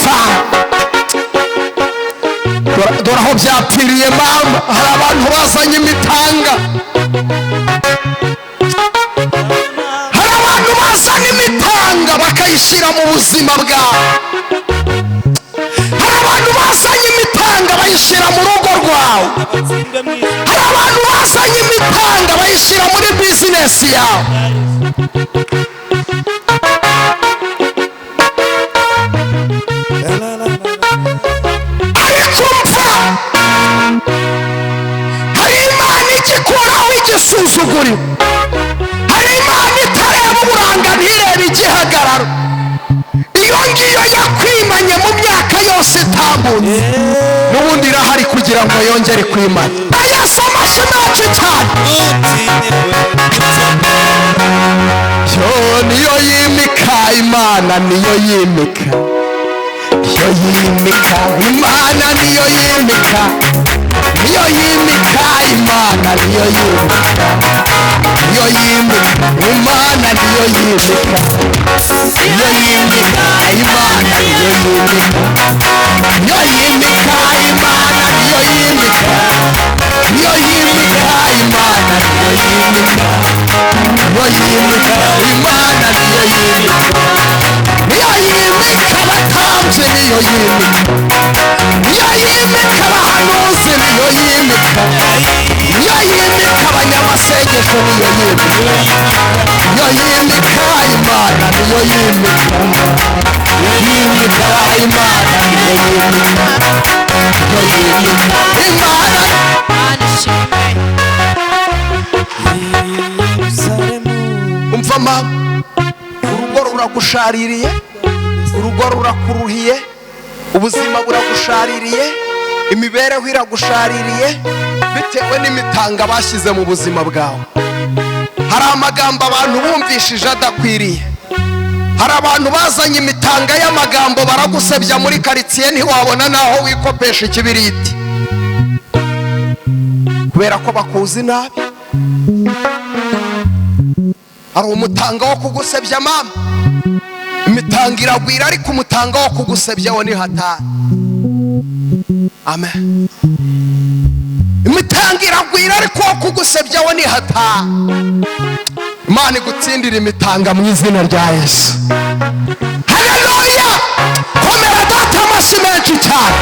Mva, dore aho byapfiriye mama. Hari abantu bazanye imitanga, hari abantu bazanye imitanga bakayishyira mu buzima bwawe. Hari abantu bazanye imitanga bayishyira mu rugo rwawe. Hari abantu bazanye imitanga bayishyira muri bizinesi yawe. Ariko mva, hari Imana igikuraho igisuzuguriro. Hari Imana itareba uburanga, ntirebe igihagararo. Iyo ngiyo yakwimanye mu myaka yose itambutse, n'ubundi irahari kugira ngo yongere kwimana. Yesu, amashyi menshi cyane. Yo niyo yimika, Imana niyo yimika, niyo yimika, Imana niyo yimika, niyo yimika, Imana niyo yimika, niyo yimika, Imana niyo yimika, niyo yimika, Imana niyo yimika, niyo yimika, Imana niyo yimika, niyo yimika, Imana niyo yimika, niyo yimika, Imana niyo yimika, niyo yimika abatambyi, niyo yimika, niyo yimika abahanuzi, niyo yimika, niyo yimika abanyamasengesho, niyo yimika, niyo yimika, Imana niyo yimika, niyo yimika, Imana niyo yimika, niyo yimika, Imana. Umva mama, urugo ruragushaririye, urugo rurakuruhiye, ubuzima buragushaririye, imibereho iragushaririye bitewe n'imitanga bashyize mu buzima bwawe. Hari amagambo abantu bumvishije adakwiriye. Hari abantu bazanye imitanga y'amagambo, baragusebya muri karitsiye, ntiwabona n'aho wikopesha ikibiriti kubera ko bakuzi nabi. Hari umutanga wo kugusebya mama. Imitanga iragwira, ariko umutanga wo kugusebya wo ni hatari. Amen. Imitanga iragwira, ariko wo kugusebya wo ni hatari. Imana igutsindira imitanga mu izina rya Yesu. Haleluya! Komera Data amashyi menshi cyane.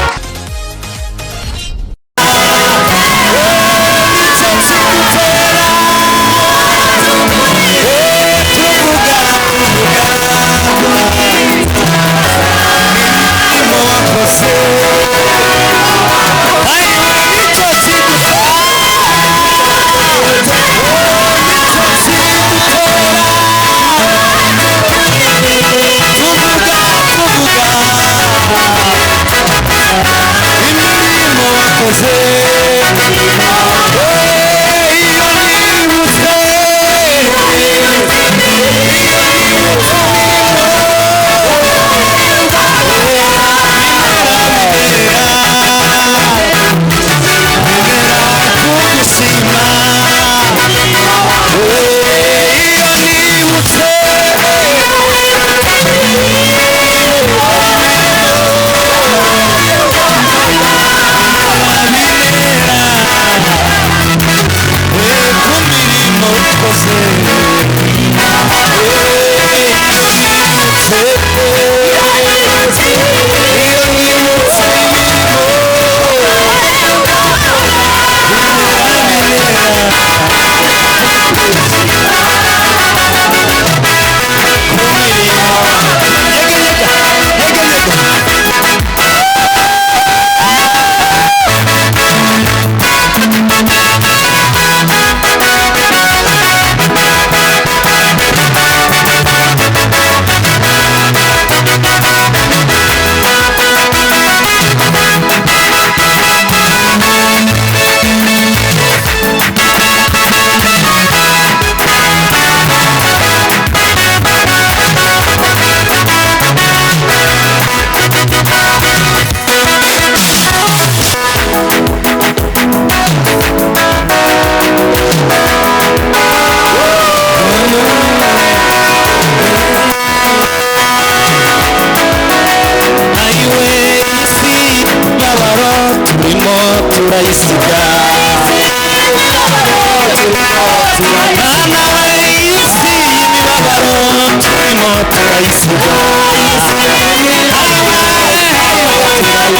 Turayisiga.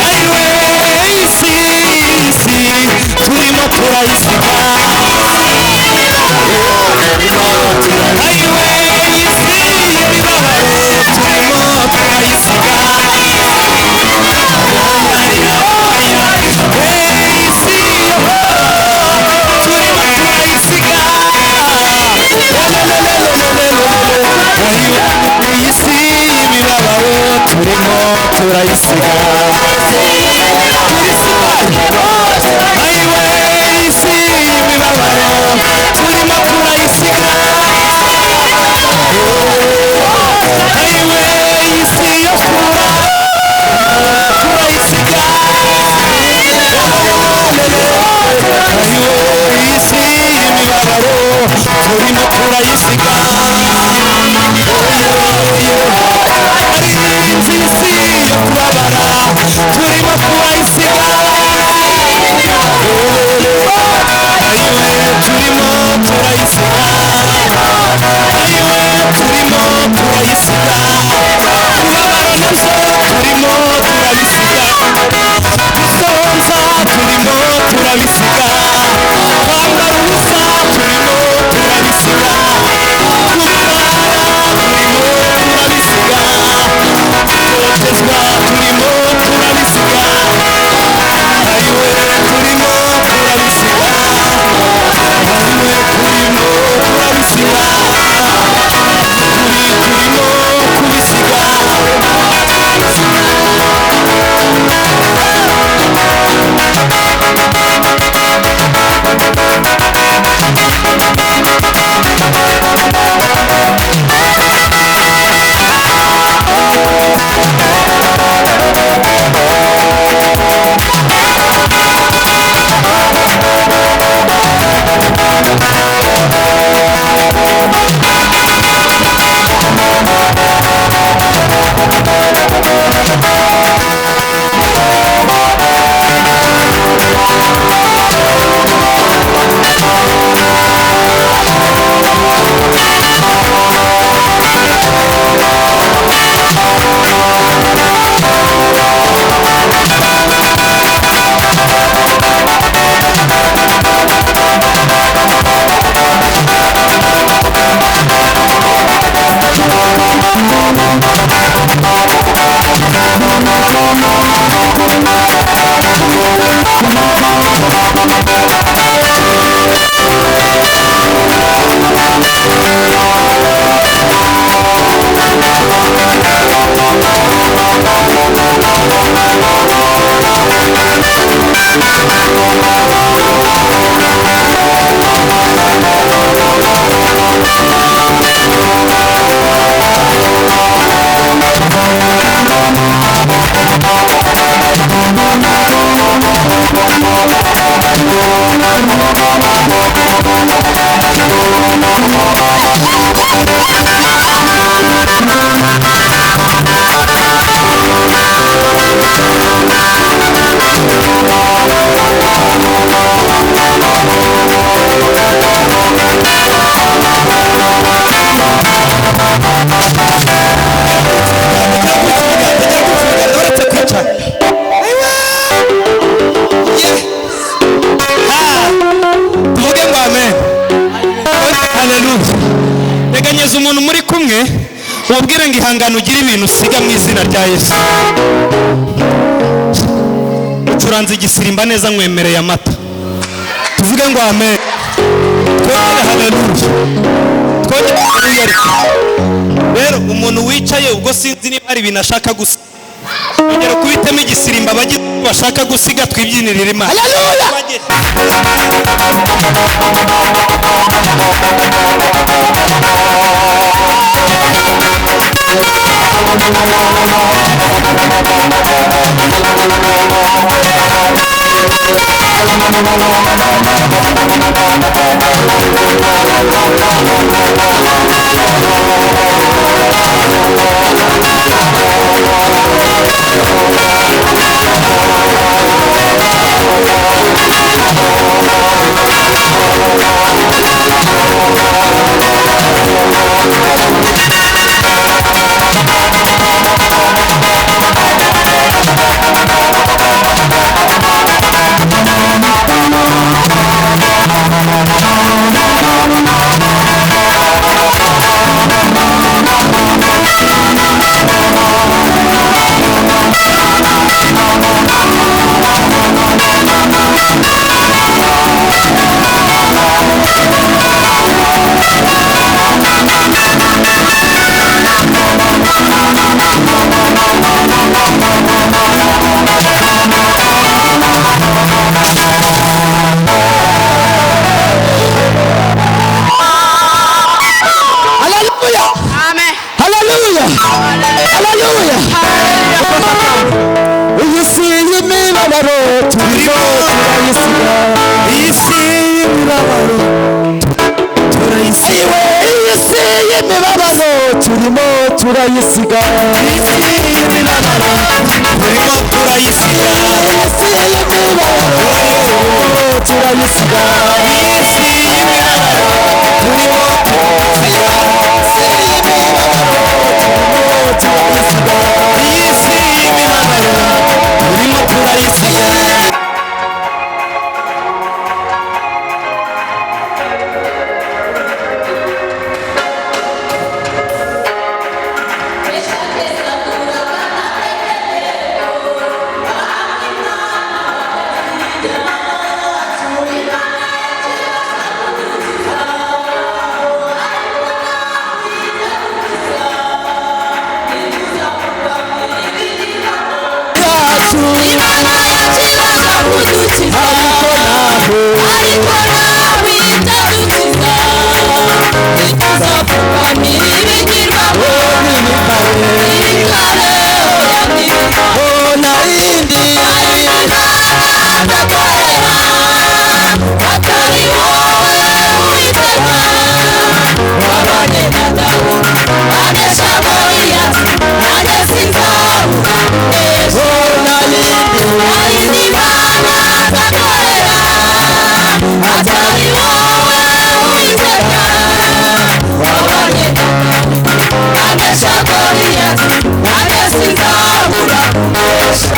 Ayiwe isi, isi turimo turayisiga. Ayiwe isi y'imibabaro turimo turayisiga. Isi turimo turayisiga. Isi y'imibabaro turimo turayisiga. Ayiwe isi y'imibabaro turimo turayisiga. Ayiwe isi yo kura turayisiga. Ayiwe isi y'imibabaro turimo turayisiga. Isi yo kubabara turimo turayisiga. Ayiwe turimo turayisiga. Ayiwe turimo turayisiga. Kubabara nabyo turimo turabisiga. Gusonza turimo turabisiga. Kwambara ubusa turimo turabisiga. Kurwara turimo turabisiga. Gutotezwa turimo turabisiga. Ayiwe turimo turabisiga. Ayiwe turimo turabisiga. Turimo kubisiga. Tuvuge ngo amen. Haleluya. Teganyeza umuntu muri kumwe umubwire ngo ihangane ugire ibintu usiga mu izina rya Yesu. Ucuranze igisirimba neza nkwemereye amata. Tuvuge ngo amen. Twongere haleluya. Twongere haleluya. Rero umuntu wicaye ubwo sinzi niba hari ibintu ashaka gusiga. Ongera kubitemo igisirimba bashaka gusiga twibyinirire Imana. Haleluya. Hallelujah. y'imibabaro turimo turayisiga. Iyi si y'imibabaro turayisiga. Iyi si y'imibabaro turimo turayisiga. Iyi si y'imibabaro turimo turayisiga. Iyi si y'imibabaro turayisiga. Iyi si y'imibabaro turimo turayisiga. Iyi si y'imibabaro turimo turayisiga. Iyi si y'imibabaro turimo turayisiga. Yacu Imana yacu ibaza kudukiza, ariko naho ariko nawe itadukiza. Ntituzapfukamira ibigirwamana, n'imikare ibikare oya ntibikare. oh narindi Imana adakorera, atari wowe Uwiteka. Wabanye na Dawidi, anesha Goliyati, nanjye sinzabura ejo. oh narindi Hari Imana adakorera, atari wowe Uwiteka. Wabanye na Dawidi, anesha Goliyati, nanjye sinzabura ejo.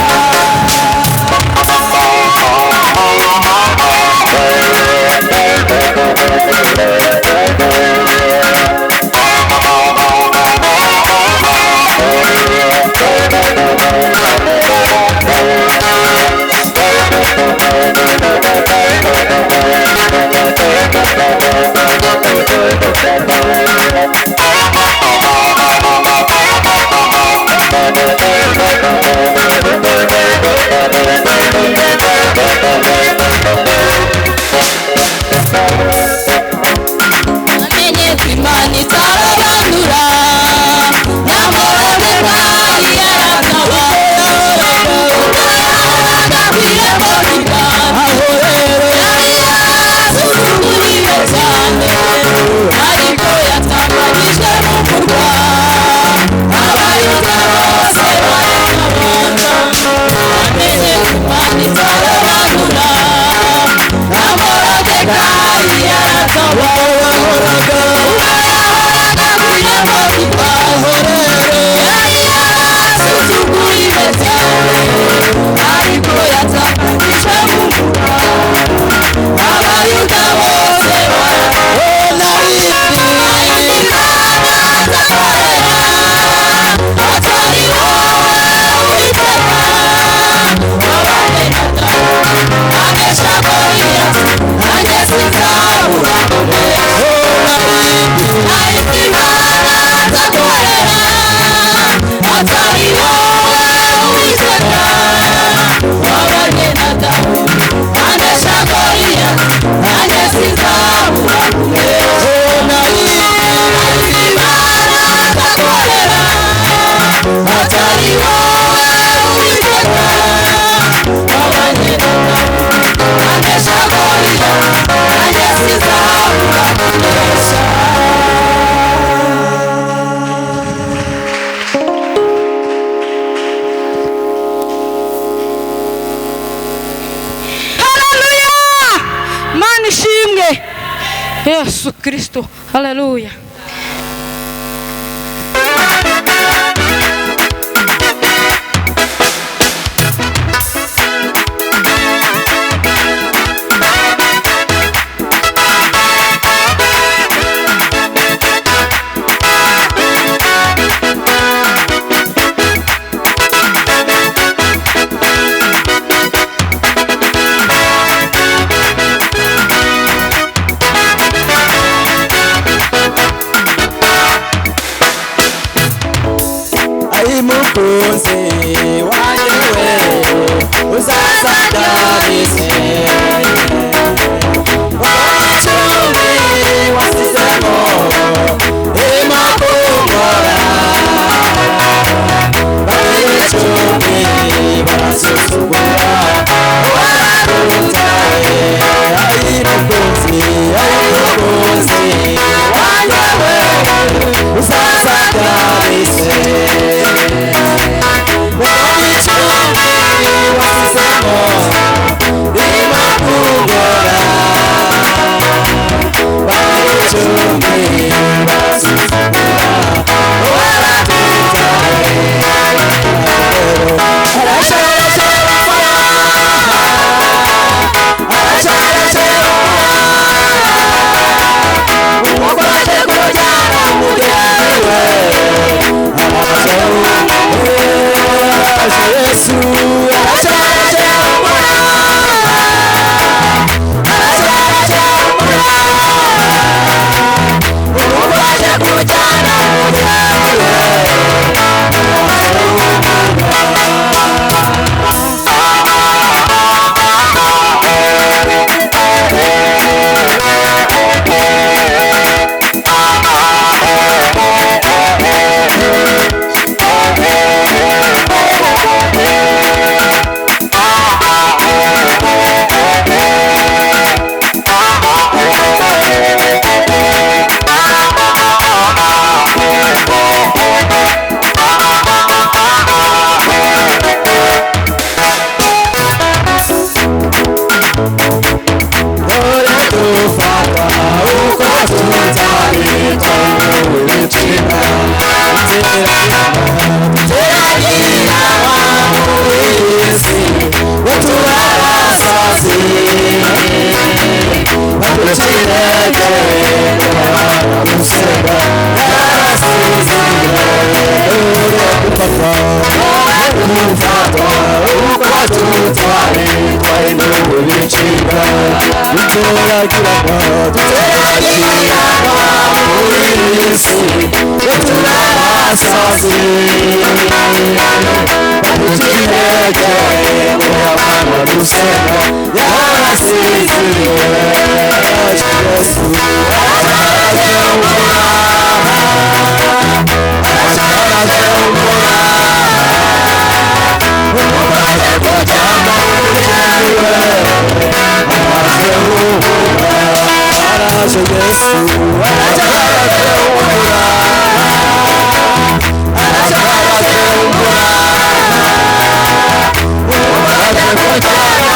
Namenye ko Imana itarobanura, na Moridekayi yaratabaye. Ubwo yahoraga ku irembo ry'ibwami, aho rero yari yarasuzuguriwe cyane, ariko yatambagijwe mu murwa. Abayuda bose baratabara. Namenye ko Imana itarobanura, na Moridekayi yaratabaye. yahoraga Ubwo yahoraga ku irembo ry'ibwami, aho rero yari yarasuzuguriwe cyane, ariko yatambagijwe mu murwa. Abayuda bose baratabara. oh narindi Imana adakorera, atari wowe Uwiteka. Wabanye na Dawidi, anesha Goliyati, nanjye sinzabura kunesha. oh narindi Imana adakorera, atari wowe Uwiteka. Wabanye na Dawidi, anesha Goliyati, nanjye sinzabura kunesha. oh narindi Imana adakorera, atari wowe Uwiteka. Wabanye na Dawidi, anesha Goliyati, nanjye sinzabura kunesha. Haleluya! Mana ishimwe. Yesu Kristo. Haleluya. ari mukunzi wanjye we uzaza ndabizi icumbi wasizemo irimo kunkora bari icumbi barasuzugura. Ibicika duteragirana duteragirana muri iyi si turabasazi badukinegeye muyamana dusenga yarasiziye Yesu aracyahumura aracyahumura umubaze kujyamo araje Yesu aracyahumura aracyahumura umubaze kujyamo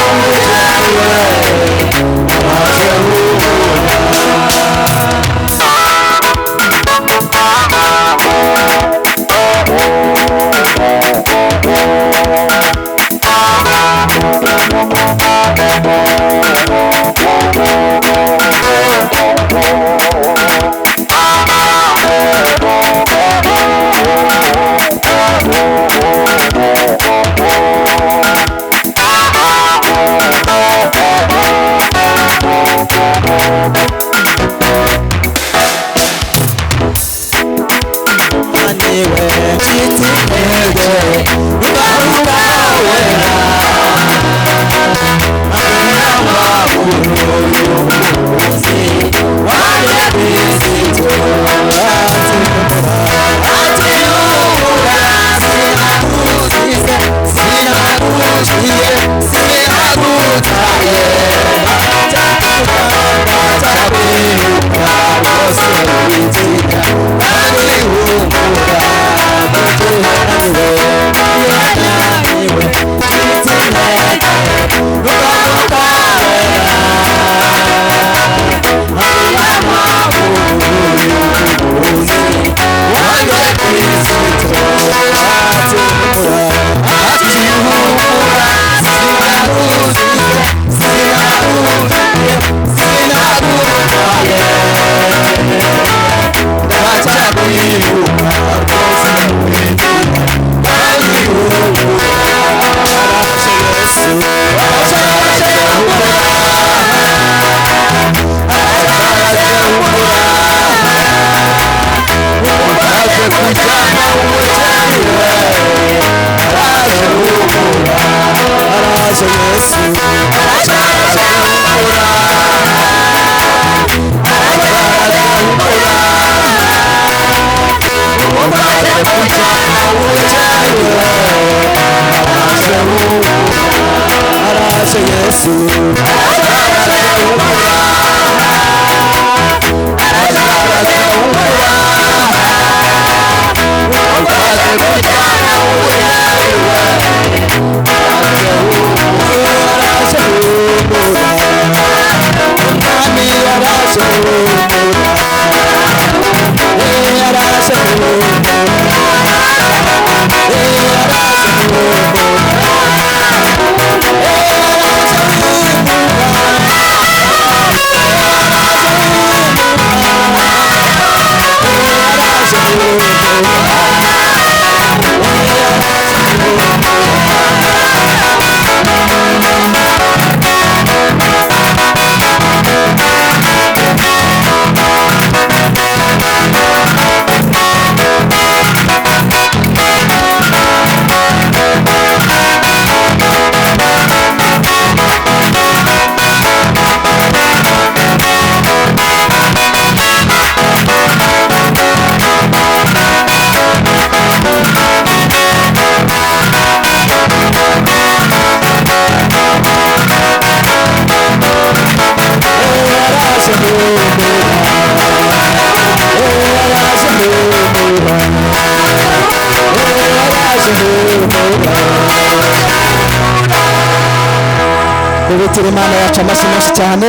Kubitira Imana yacu amashyi menshi cyane,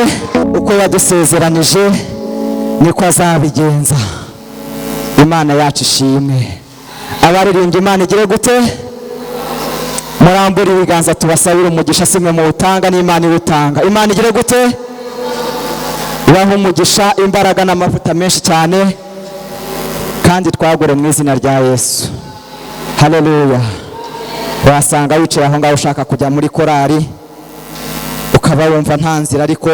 uko yadusezeranije niko azabigenza. Imana yacu ishimwe. Abaririmbye Imana igire gute? Murambure ibiganza tubasabire umugisha, simwe muwutanga n'Imana iwutanga. Imana igire gute? Ibahe umugisha, imbaraga n'amavuta menshi cyane, kandi twagure mu izina rya Yesu. Haleluya. Wasanga wicaye aho ngaho ushaka kujya muri korari, Ukaba wumva nta nzira, ariko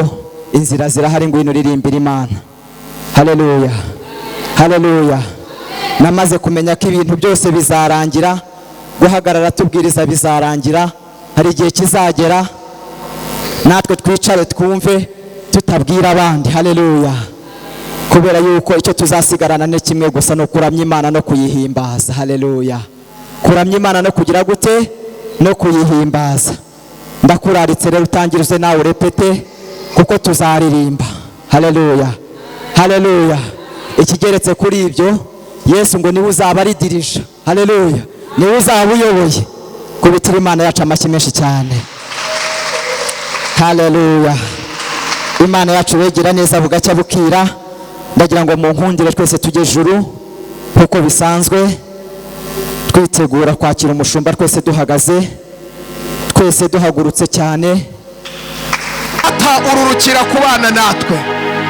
inzira zirahari, ngwino uririmbira Imana. Haleluya, haleluya. Namaze kumenya ko ibintu byose bizarangira, guhagarara tubwiriza bizarangira. Hari igihe kizagera natwe twicare twumve tutabwira abandi. Haleluya. Kubera yuko icyo tuzasigarana ni kimwe gusa, ni ukuramya Imana no kuyihimbaza. Haleluya. Kuramya Imana no kugira gute? No kuyihimbaza. Ndakuraritse rero, utangirize nawe urepete, kuko tuzaririmba. Haleluya, haleluya. Ikigeretse kuri ibyo, Yesu ngo niwe uzaba ari dirija. Haleluya, niwe uzaba uyoboye. Kubitira Imana yacu amashyi menshi cyane. Haleluya. Imana yacu begera neza bugacya bukira. Ndagira ngo munkundire twese tujye juru nkuko bisanzwe, twitegura kwakira umushumba, twese duhagaze, twese duhagurutse cyane. Ata ururukira kubana natwe,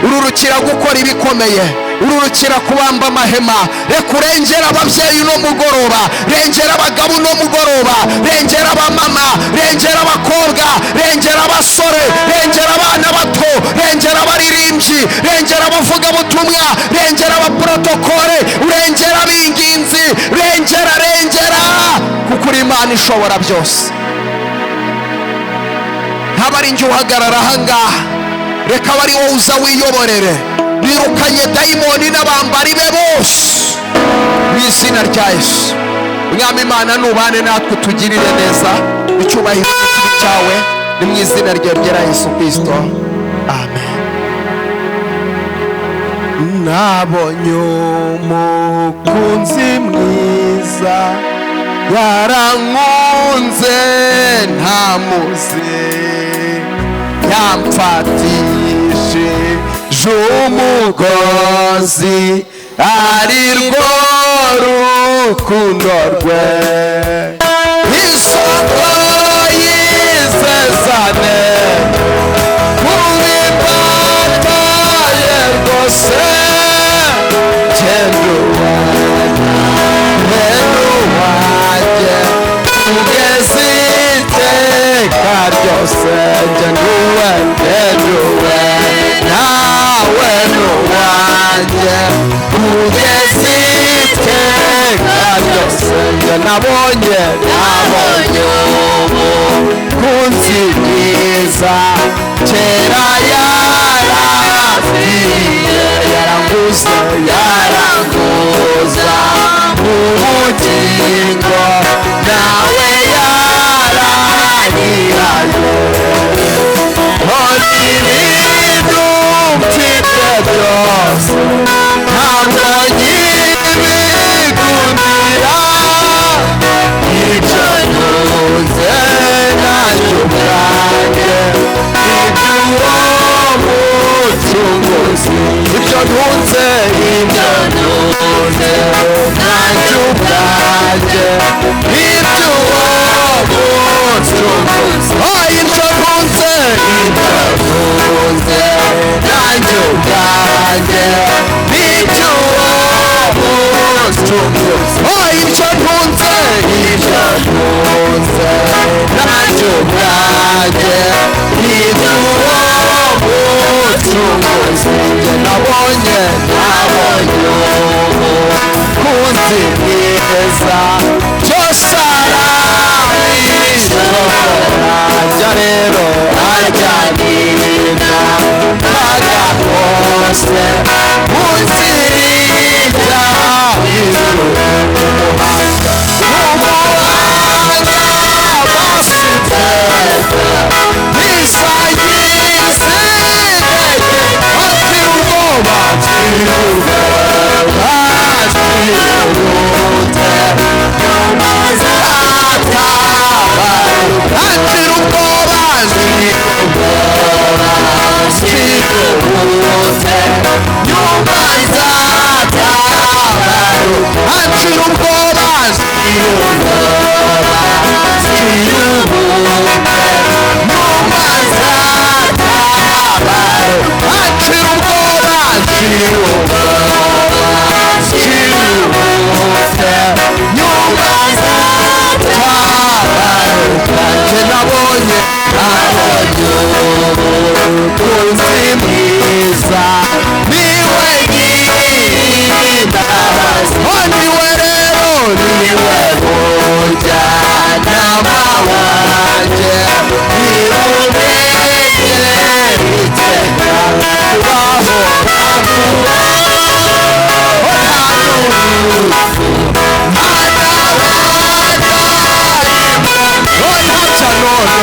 ururukira gukora ibikomeye, ururukira kubamba amahema. Reka urengera ababyeyi uno mugoroba, rengera abagabo uno mugoroba, rengera abamama, rengera abakobwa, rengera abasore, rengera abana bato, rengera abaririmbyi, rengera abavugabutumwa, rengera abaprotokole, urengera abinginzi, rengera, rengera, kuko uri Imana ishobora byose. Ntaba ari njye uhagarara ahangaha, reka abe ari wowe uza wiyoborere. Birukanye dayimoni n'abambari be bose mu izina rya Yesu. Mwami Imana, nubane natwe, tugirire neza, icyubahiro kibe cyawe, ni mu izina rya ryera Yesu Kristo, amen. Nabonye umukunzi mwiza, yarankunze ntamuzi, yamfatishije umugozi, ari rwo rukundo rwe. Isoko y'isezane kubibataye rwose, wanjye kugeza iteka ryose. Njye nduwe, nduwe nawe n'uwanjye kugeza iteka ryose. Njye nabonye, nabonye umukunzi mwiza, kera yarapfiriye, yaranguze, yaranguza ubugingo, nawe yaranyiraye. None ibintu mfite byose ntabwo nkibigundira, ibyo ntunze nanjye ubwanjye iby'uwo mucunguzi. Ibyo ntunze, ibyo ntunze nanjye ubwanjye iby'uwo mucunguzi. Oh, ibyo ntunze, ibyo ntunze nanjye ubwanjye iby'uwo mucunguzi. Oh, ibyo ntunze, ibyo ntunze nanjye ubwanjye iby'uwo mucunguzi. Njye nabonye, nabonye umukunzi mwiza, byose arabishobora, ajya rero ajyanira mpaga hose mu nzira ijya ijuru. Umuhanga basize bisayisigeke, atira ubwoba, atira ubwoba, atira ubute.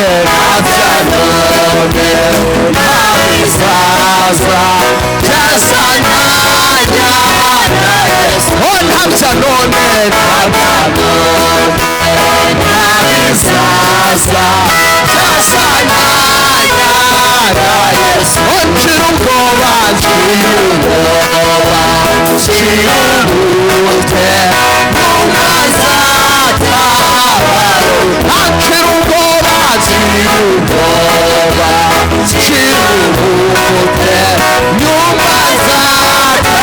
none ntabya none ntabizaza byazananya na Yesu. Oh, ntabya none ntabya none ntabizaza byazananya na Yesu. Oh, nshira ubwoba nshira ubwoba nshira ubute nshira ubwoba nshira ubwoba nshira ubute nyuma zatabaro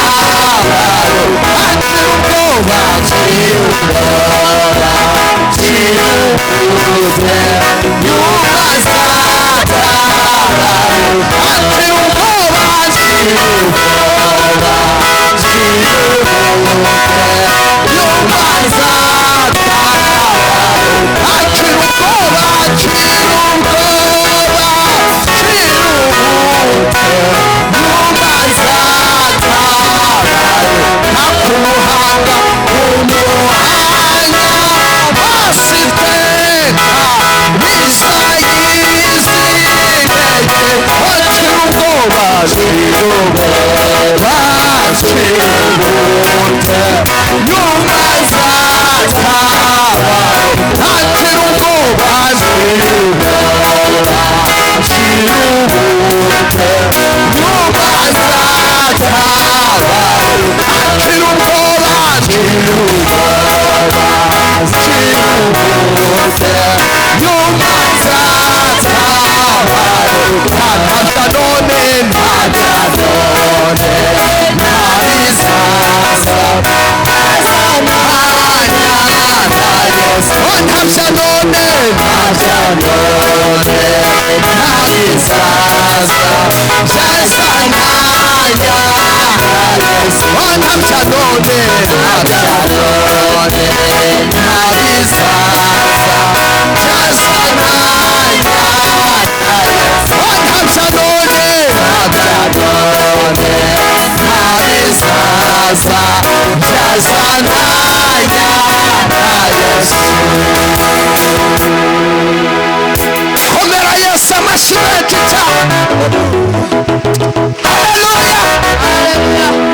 nshira ubwoba nshira ubwoba nshira ubute nyuma zatabaro nshira ubwoba nshira ubwoba nshira ubute nyuma zatabaro nshira ubwoba nshira ubwoba nshira ubute nyuma zatabaro nakumuhanga umuhanga basiteka bisayizinege nshira ubwoba nshira ubwoba nshira ubute nyuma zatabaro nshira ubwoba nshira ubwoba nshira ubute nyuma zatabaro nshira ubwoba nshira ubwoba nshira ubute nyuma zatabaro ntabya none ntabya none ntabizaza byazananya na Yesu. Oh, ntabya none ntabya none ntabizaza byazananya na Yesu. Oh, ntabya none ntabya none ntabizaza byazananya na Yesu. Oh, ntabya none ntabya none ntabizaza byazananya na Yesu. Komera Yesu amashyi menshi cyane. Haleluya.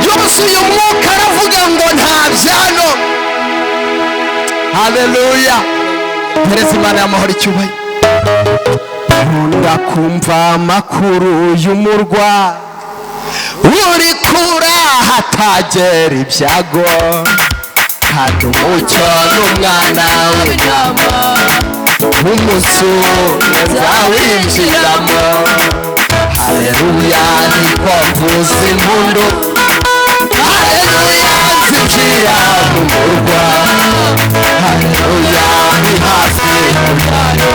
Yuzuye umwuka aravuga ngo nta byano. Haleluya. Perezida Imana y'amahoro icyubahiro. Nkunda kumva amakuru y'umurwa uri kura hatagera ibyago, kandi umucyo n'umwana w'intama umusore nzawinjiramo. Haleluya niko mvuza impundu, haleluya nzinjira mu murwa, haleluya ni hafi kujyayo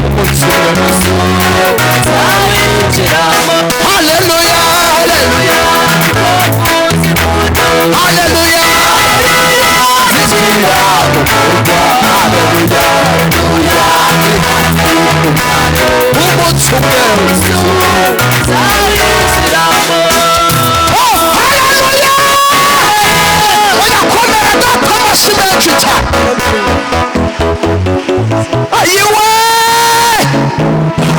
umusore nzawinjiramo. Haleluya haleluya haleluya nzinjira mu murwa, haleluya haleluya ni hafi kujyayo umunsi umwe nzawinjiramo. Oh, haleluya! Oya komera data amashyi menshi cyane. Ayiwe!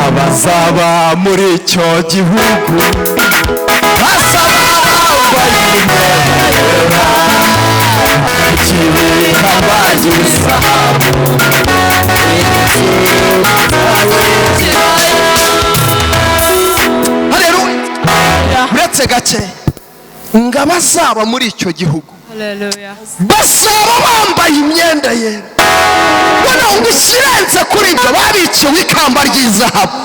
Abazaba muri icyo gihugu basaba bambaye imyenda yera, ikibikamba cy'izahabu. Haleluya. Uretse gake ngo abazaba muri icyo gihugu Haleluya. bazaba bambaye imyenda yera, noneho ngo ikirenze kuri ibyo babikiwe ikamba ry'izahabu.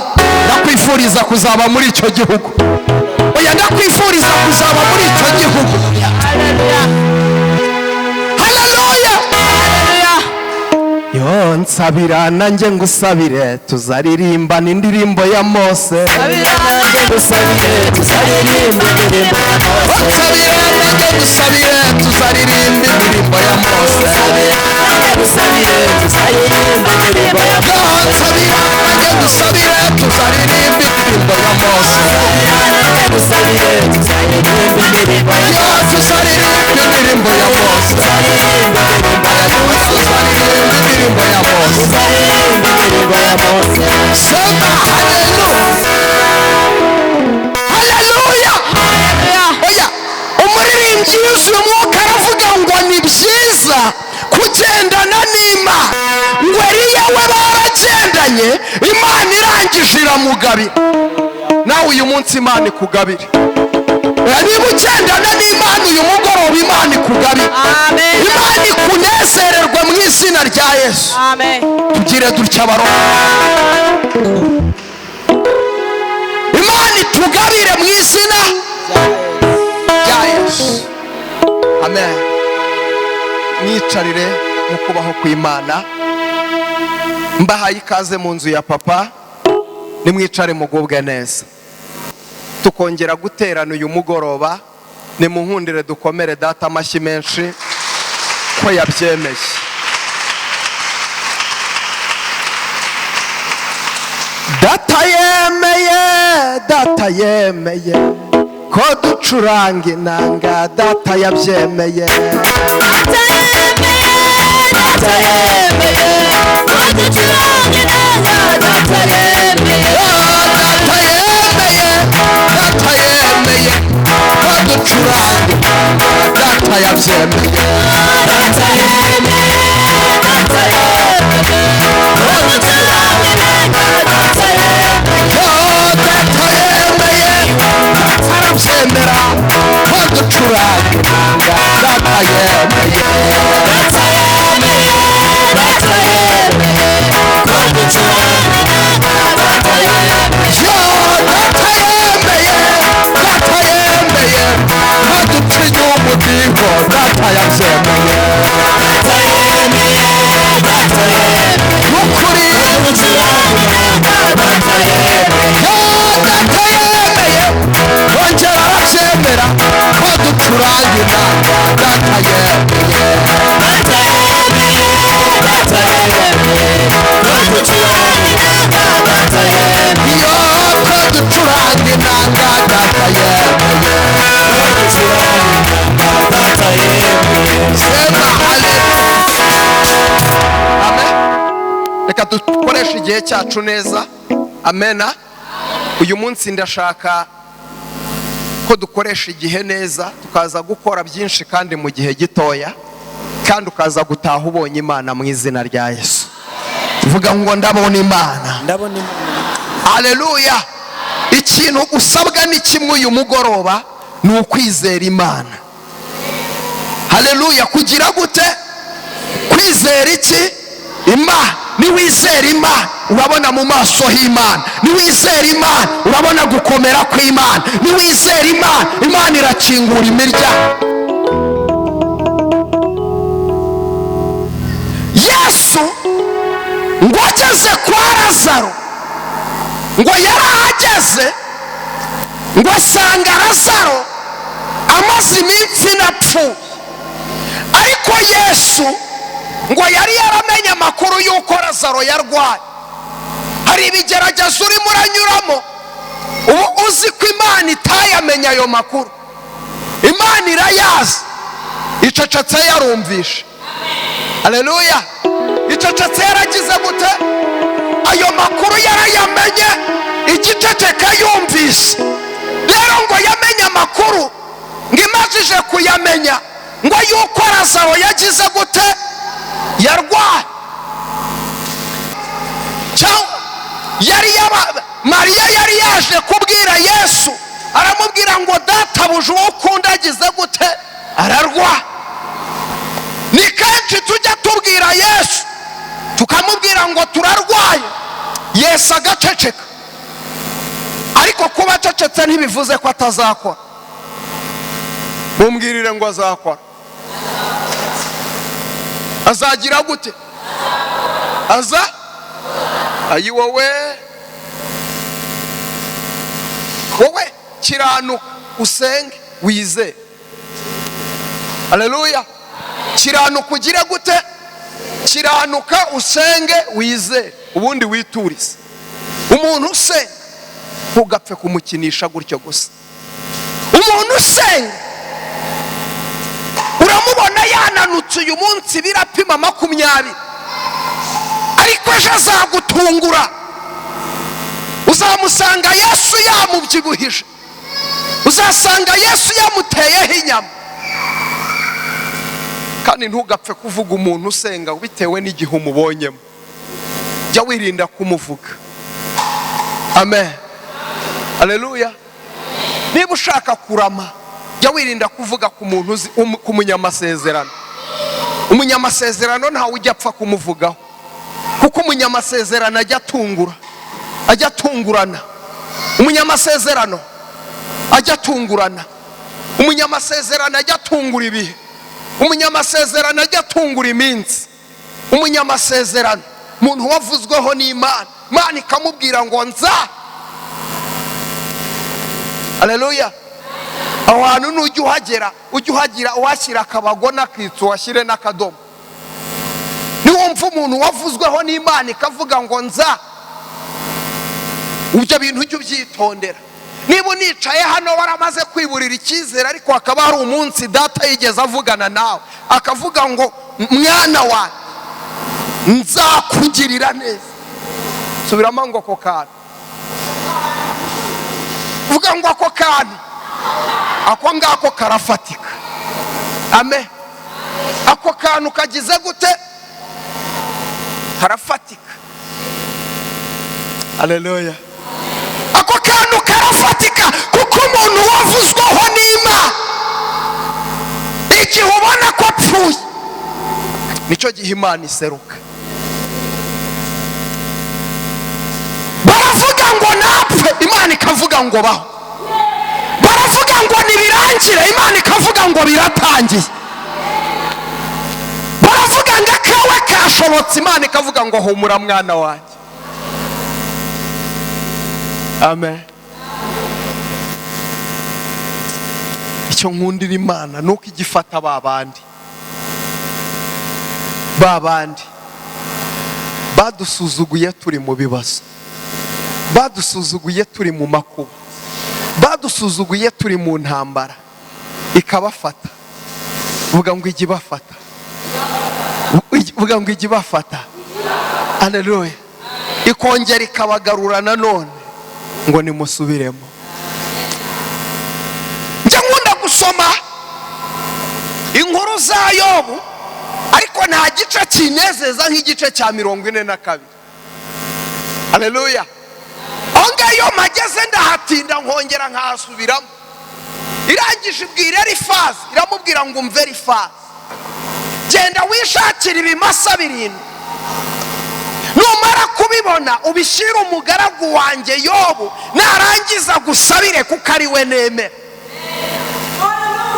Ndakwifuriza kuzaba muri icyo gihugu. Oya, ndakwifuriza kuzaba muri icyo gihugu. Haleluya. Haleluya. Haleluya. Yo nsabira nanjye ngusabire tuzaririmbana indirimbo ya Mose. Sabira nanjye ngusabire tuzaririmba indirimbo ya Mose. Nsabira nanjye ngusabire tuzaririmba indirimbo ya Mose. Nanjye ngusabire tuzaririmba indirimbo ya Yo nsabira nanjye ngusabire tuzaririmba indirimbo ya Mose. Nanjye ngusabire tuzaririmba indirimbo ya Yo tuzaririmba indirimbo ya Mose. Tuzaririmba indirimbo ya Mose. Tuzaririmba indirimbo ya Mose. Tuzaririmba indirimbo ya Mose. Nawe baragendanye, Imana irangije iramugabira. Nawe uyu munsi Imana ikugabire. Niba ugendana n'Imana uyu mugoroba, Imana ikugabire. Amen. Imana ikunezererwe mu izina rya Yesu. Amen. Tugire dutya abaroha, Imana itugabire mu izina rya Yesu. Amen. Mwicarire mu kubaho kw'Imana. Mbahaye ikaze mu nzu ya papa. Nimwicare mugubwe neza. Tukongera guterana uyu mugoroba, nimunkundire dukomere data amashyi menshi ko yabyemeye. Data yemeye, data yemeye ko ducuranga inanga, data yabyemeye. Data yemeye, data yemeye ko ducuranga inanga, data yemeye. Data yemeye, data yemeye ko ducuranga inanga, data yabyemeye. Data yemeye, data yemeye ko ducuranga inanga, data yemeye. Data yemeye, arabyemera ko ducuranga inanga, data yemeye. Data yemeye, data yemeye ko ducuranga inanga, data yemeye. Yo, data yemeye, data yemeye ko ducinya umudiho, data yabyemeye. Data yemeye, data yemeye Nukuri ko ducuranga inanga, data yemeye. Yo, data yemeye, ongera arabyemera ko ducuranga inanga, data yemeye. Data yemeye, data yemeye ko ducuranga inanga, data yemeye. Yo, ko ducuranga inanga, data yemeye. Data yemeye. Sema haleluya. Amen. Reka dukoreshe igihe cyacu neza. Amena. Uyu munsi ndashaka ko dukoresha igihe neza, tukaza gukora byinshi kandi mu gihe gitoya, kandi ukaza gutaha ubonye Imana mu izina rya Yesu. Vuga ngo ndabona Imana. Ndabona Imana. Haleluya. Ikintu usabwa ni kimwe uyu mugoroba, ni ukwizera Imana. Haleluya. Kugira gute? Kwizera iki? Imana. Niwizera Imana urabona mu maso h'Imana. Niwizera Imana urabona gukomera kw'Imana. Niwizera Imana, Imana irakingura imiryango. Yesu ngo ageze kwa Lazaro, ngo yarahageze ngo asanga Lazaro amaze iminsi inapfuye. Ariko Yesu ngo yari yaramenye amakuru y'uko Lazaro yarwaye. Hari ibigeragezo urimo uranyuramo, ubu uzi ko Imana itayamenya ayo makuru. Imana irayazi, icecetse yarumvishe. Haleluya. Icecetse yaragize gute? Ayo makuru yarayamenye, igiceceka yumvise. Rero ngo yamenye amakuru, ngo imajije kuyamenya ngo yuko Lazaro yagize gute? Yarwaye. Cyangwa yari yaba Mariya yari yaje kubwira Yesu, aramubwira ngo databuja uwo ukunda agize gute? Ararwaye. Ni kenshi tujya tubwira Yesu tukamubwira ngo turarwaye, Yesu agaceceka. Ariko kuba acecetse ntibivuze ko atazakora. Mumbwirire ngo azakora. Azagira gute? Aza ayi wowe, wowe kiranuka usenge wizere. Haleluya. Kiranuka ugire gute? Kiranuka usenge wizere, ubundi witurize. Umuntu usenga ntugapfe kumukinisha gutyo gusa. Umuntu usenga uramubona yananutse uyu munsi birapima 20, ariko ejo azagutungura. Uzamusanga Yesu yamubyibuhije, uzasanga Yesu yamuteyeho inyama. Kandi ntugapfe kuvuga umuntu usenga bitewe n'igihe umubonyemo. Jya wirinda kumuvuga. Amen, aleluya. Niba ushaka kurama, jya wirinda kuvuga ku muntu uzi, ku munyamasezerano. Umunyamasezerano ntawe ujya apfa kumuvugaho, kuko umunyamasezerano ajya atungura, ajya atungurana. Umunyamasezerano ajya atungurana, umunyamasezerano ajya atungura ibihe, umunyamasezerano ajya atungura iminsi. Umunyamasezerano, umuntu wavuzweho n'Imana, Imana ikamubwira ngo nza. Aleluya. Aho hantu nujya uhagera, ujya uhagira uhashyira akabago n'akitso, uhashyire n'akadomo. Niwumva umuntu wavuzweho n'Imana ikavuga ngo nza, ibyo bintu ujye ubyitondera. Niba unicaye hano waramaze kwiburira icyizere, ariko hakaba hari umunsi data yigeze avugana nawe akavuga ngo mwana wawe nzakugirira neza, subiramo ngo ako kantu, vuga ngo ako kantu, ako ngako karafatika. Amen. Ako kantu kagize gute? Karafatika. Aleluya. Ako kantu karafatika, kuko umuntu wavuzweho n'Imana, igihe ubona ko apfuye nicyo gihe Imana iseruka. Baravuga ngo napfe, Imana ikavuga ngo baho. Baravuga ngo nibirangire, Imana ikavuga ngo biratangiye. Baravuga ngo akawe kashobotse, Imana ikavuga ngo humura mwana wanjye. Amen. Icyo nkundira Imana nuko igifata babandi badusuzuguye turi mu bibazo, badusuzuguye turi mu makuba, badusuzuguye turi mu ntambara, ikabafata. Vuga ngo ijye ibafata, vuga ngo ijye ibafata. Haleluya. Ikongera ikabagarura nanone ngo nimusubiremo. Njya nkunda gusoma inkuru za Yobu, ariko nta gice kinezeza nk'igice cya 42. Haleluya. Aho ngaho iyo mpageze ndahatinda nkongera nkahasubiramo. Irangije ibwira Elifazi, iramubwira ngo umve Elifazi, genda wishakire ibimasa 7, numara kubibona ubishyire umugaragu wanjye Yobu, narangiza gusabire kuko ari we nemera.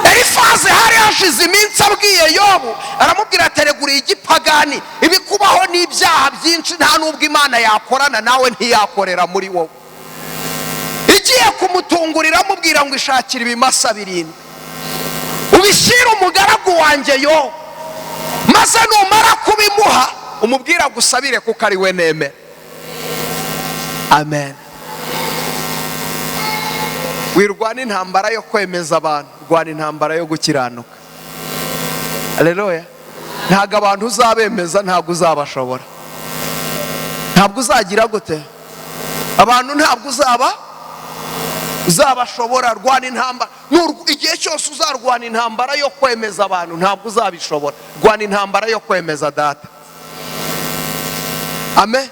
Elifazi hari hashize iminsi abwiye Yobu, aramubwira atereguriye igipagani, ibikubaho n'ibyaha byinshi, nta nubwo Imana yakorana nawe ntiyakorera muri wowe. Igiye kumutungurira amubwira ngo ishakire ibimasa 7 ubishyire umugaragu wanjye Yobu, maze numara kubimuha umubwira gusabire kuko ari we nemera. Amen. Wirwana intambara yo kwemeza abantu, rwana intambara yo gukiranuka. Haleluya. Ntabwo abantu uzabemeza, ntabwo uzabashobora, ntabwo uzagira gute abantu, ntabwo uzabashobora. Rwana intambara. Igihe cyose uzarwana intambara yo kwemeza abantu ntabwo uzabishobora. Rwana intambara yo kwemeza data. Amen.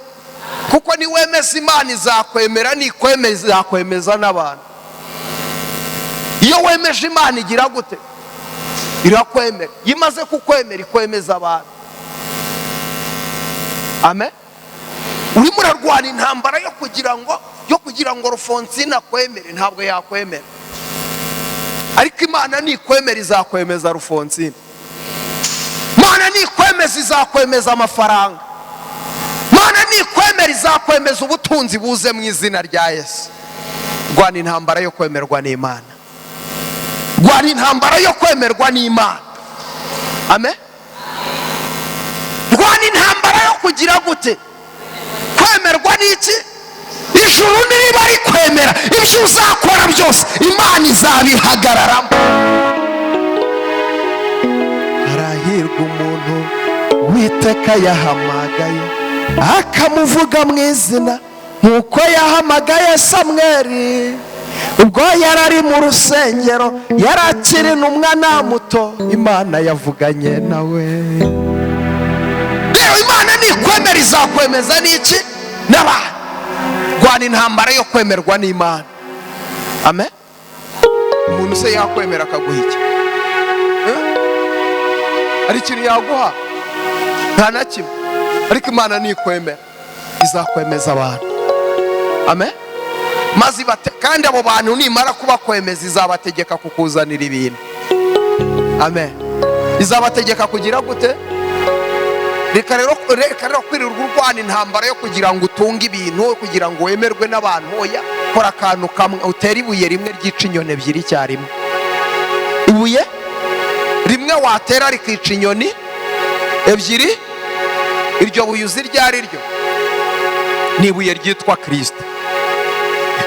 Kuko niwemeza Imana izakwemera, nikwemeza izakwemeza n'abantu. Iyo wemeje Imana igira gute? Irakwemera. Imaze kukwemera ikwemeza abantu. Amen. Urimo urarwana intambara yo kugira ngo Rufonsina akwemere, ntabwo yakwemera. Ariko Imana nikwemera izakwemeza Rufonsina. Imana nikwemeza izakwemeza amafaranga. Imana nikwemera izakwemeza ubutunzi buze mu izina rya Yesu. Rwana intambara yo kwemerwa n'Imana. Rwana intambara yo kwemerwa n'Imana. Amen. Rwana intambara yo kugira gute? Kwemerwa n'iki? Ijuru niba rikwemera, ibyo uzakora byose Imana izabihagararamo. Arahirwa umuntu Uwiteka yahamagaye akamuvuga mu izina, nkuko yahamagaye Samweli ubwo yarari mu rusengero, yarakiri n'umwana muto, Imana yavuganye nawe. Rero Imana nikwemera Nikwemera izakwemeza n'iki? N'abantu. Rwana intambara yo kwemerwa n'Imana. Amen. Umuntu se yakwemera akaguha iki? Hari ikintu yaguha? Nta na kimwe. Ariko Imana nikwemera izakwemeza abantu. Amen. Maze kandi abo bantu nimara kubakwemeza izabategeka kukuzanira ibintu. Amen. Izabategeka kugira gute? Reka rero kwirirwa urwana intambara yo kugira ngo utunge ibintu, kugira ngo wemerwe n'abantu. Oya, kora akantu kamwe, utere ibuye rimwe ryica inyoni ebyiri icyarimwe. Ibuye rimwe watera rikica inyoni ebyiri, iryo buye uzi iryo ari ryo? Ni ibuye ryitwa Kristo.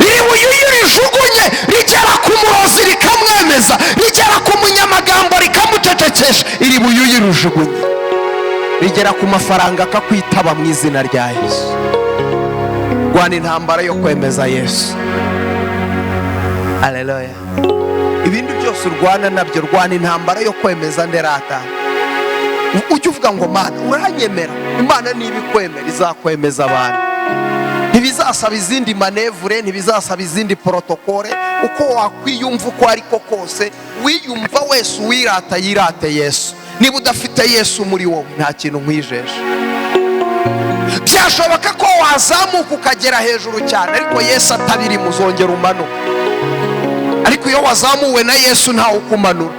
Iri buye iyo urijugunye rigera ku murozi rikamwemeza, rigera ku munyamagambo rikamucecekesha. Iri buye iyo urijugunye rigera ku mafaranga akakwitaba mu izina rya Yesu. Rwana intambara yo kwemeza Yesu. Haleluya. Ibindi byose urwana nabyo, rwana intambara yo kwemeza nderata. Ujye uvuga ngo Mana uranyemera. Imana niba ikwemera izakwemeza abantu. Ntibizasaba izindi manevure, ntibizasaba izindi protokole. Uko wakwiyumva uko ariko kose, wiyumva wese uwirata yirate Yesu. Niba udafite Yesu muri wowe nta kintu nkwijeje. Byashoboka ko wazamuka ukagera hejuru cyane, ariko Yesu atabiri muzongera umanuka. Ariko iyo wazamuwe na Yesu ntawe ukumanura.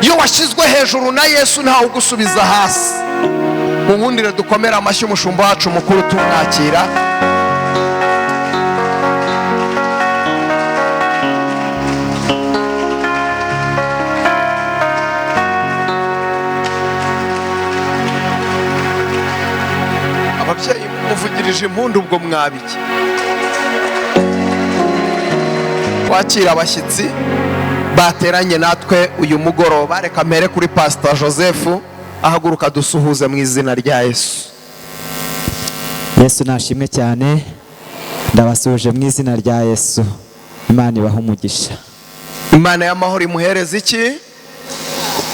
Iyo washyizwe hejuru na Yesu ntawe ugusubiza hasi. Mu nkundire dukomere amashyi umushumba wacu mukuru tumwakira. Ababyeyi muvugirije impundu ubwo mwabiki. Wakira abashyitsi bateranye natwe uyu mugoroba. Reka mpere kuri Pastor Joseph, ahaguruka dusuhuze mu izina rya Yesu. Yesu nashimwe cyane. Ndabasuhuje mu izina rya Yesu. Imana ibahe umugisha. Imana y'amahoro imuhereza iki?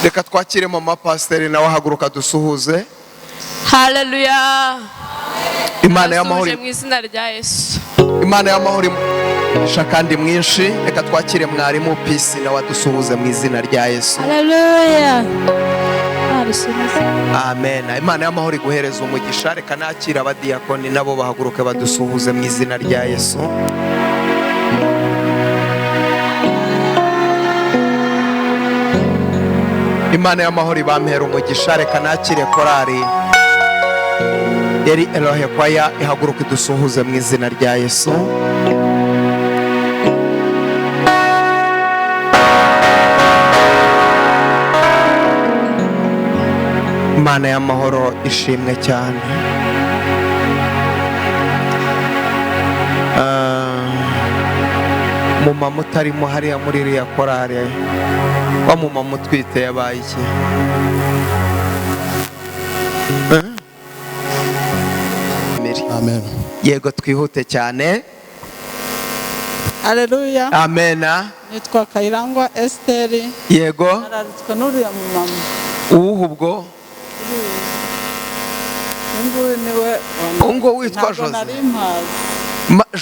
Reka twakire mama pasiteri nawe ahaguruka dusuhuze. Haleluya. Imana y'amahoro mu izina rya Yesu. Imana y'amahoro imugisha kandi mwinshi. Reka twakire mwarimu Peace nawe adusuhuze mu izina rya Yesu. Haleluya. Amen. Imana y'amahoro iguhereza umugisha. Reka nakira abadiyakoni nabo bahaguruke badusuhuze mu izina rya Yesu. Imana y'amahoro ibampera umugisha. Reka nakire korari Eri Elohe kwaya ihaguruke dusuhuze mu izina rya Yesu. Imana y'amahoro ishimwe cyane. Mumama utarimo hariya muri iriya korari, wa mumama utwite yabaye iki? Amen. Yego twihute cyane. Haleluya. Amena. Nitwa Kayirangwa Esteri. Yego. Nararitswe n'uriya mumama. Uwuhe ubwo? Nguyu niwe. Ungo witwa Jose.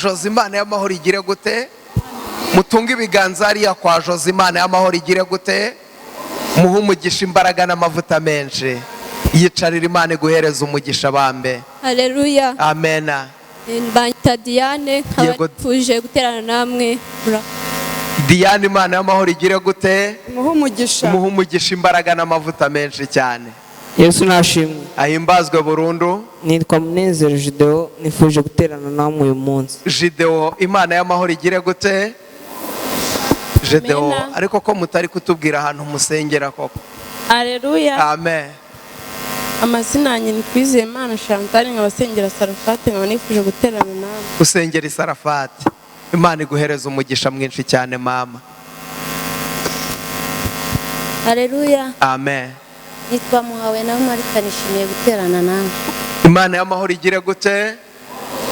Jose, Imana y'amahoro igire gute? Mutunge ibiganza hariya kwa Jose. Imana y'amahoro igire gute? Muhe umugisha, imbaraga n'amavuta menshi. Yicarira Imana iguhereza umugisha bambe. Haleluya. Amena. Mbanyita Diane, nkaba nifuje guterana namwe. Diane, Imana y'amahoro igire gute? Muhe umugisha. Muhe umugisha, imbaraga n'amavuta menshi cyane. Yesu nashimwe. Ahimbazwe burundu. Nitwa Munezero Jideo, nifuje guterana namwe uyu munsi. Jideo, Imana y'amahoro igire gute? Jideo, ariko ko mutari kutubwira ahantu musengera koko. Haleluya. Amen. Amazina yanjye ni Twizeyimana Chantal, nkaba nsengera Sarafati, nkaba nifuje guterana namwe. Usengera Sarafati. Imana iguhereza umugisha mwinshi cyane mama. Haleluya. Amen. Nitwa Muhawe na Marita, nishimiye guterana namwe. Imana y'amahoro igire gute?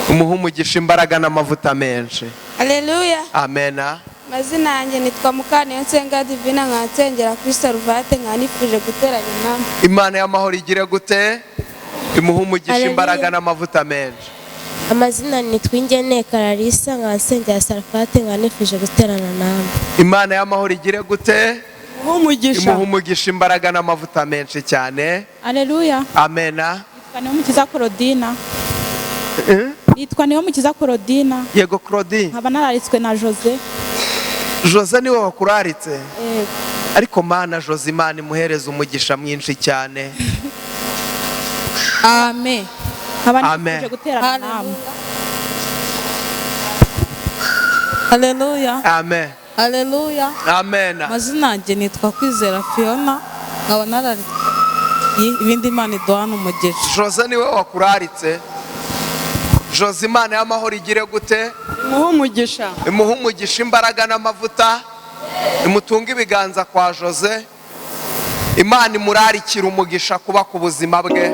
Umuhe umugisha, imbaraga n'amavuta menshi. Haleluya. Amena. Amazina yanjye nitwa Mukaniyonsenga Divina, nkaba nsengera kuri Saruvate, nkaba nifuje guterana namwe. Imana y'amahoro igire gute? Imuha umugisha, imbaraga n'amavuta menshi. Amazina ni Twingene Kararisa, nkaba nsengera Sarafati, nkaba nifuje guterana namwe. Imana y'amahoro igire gute? Umugisha. Imuha umugisha, imbaraga n'amavuta menshi cyane. Haleluya. Amena. Nitwa Niyomukiza Claudina. Nitwa Niyomukiza Claudina. Yego Claudine. Nkaba nararitswe na Jose. Jose niwe wakuraritse? Yego. Ariko mana Jose, Imana imuhereza umugisha mwinshi cyane. Amen. Nkaba nifuje guterana namwe. Haleluya. Amen. Haleluya. Amen. Amazina yanjye nitwa Kwizera Fiona, nkaba nararitswe ibindi Imana iduhana umugisha. Jose niwe wakuraritse. Jose, Imana y'amahoro igire gute? Imuha umugisha. Imuha umugisha, imbaraga n'amavuta. Imutunga ibiganza kwa Jose. Imana imurarikira umugisha kuba ku buzima bwe.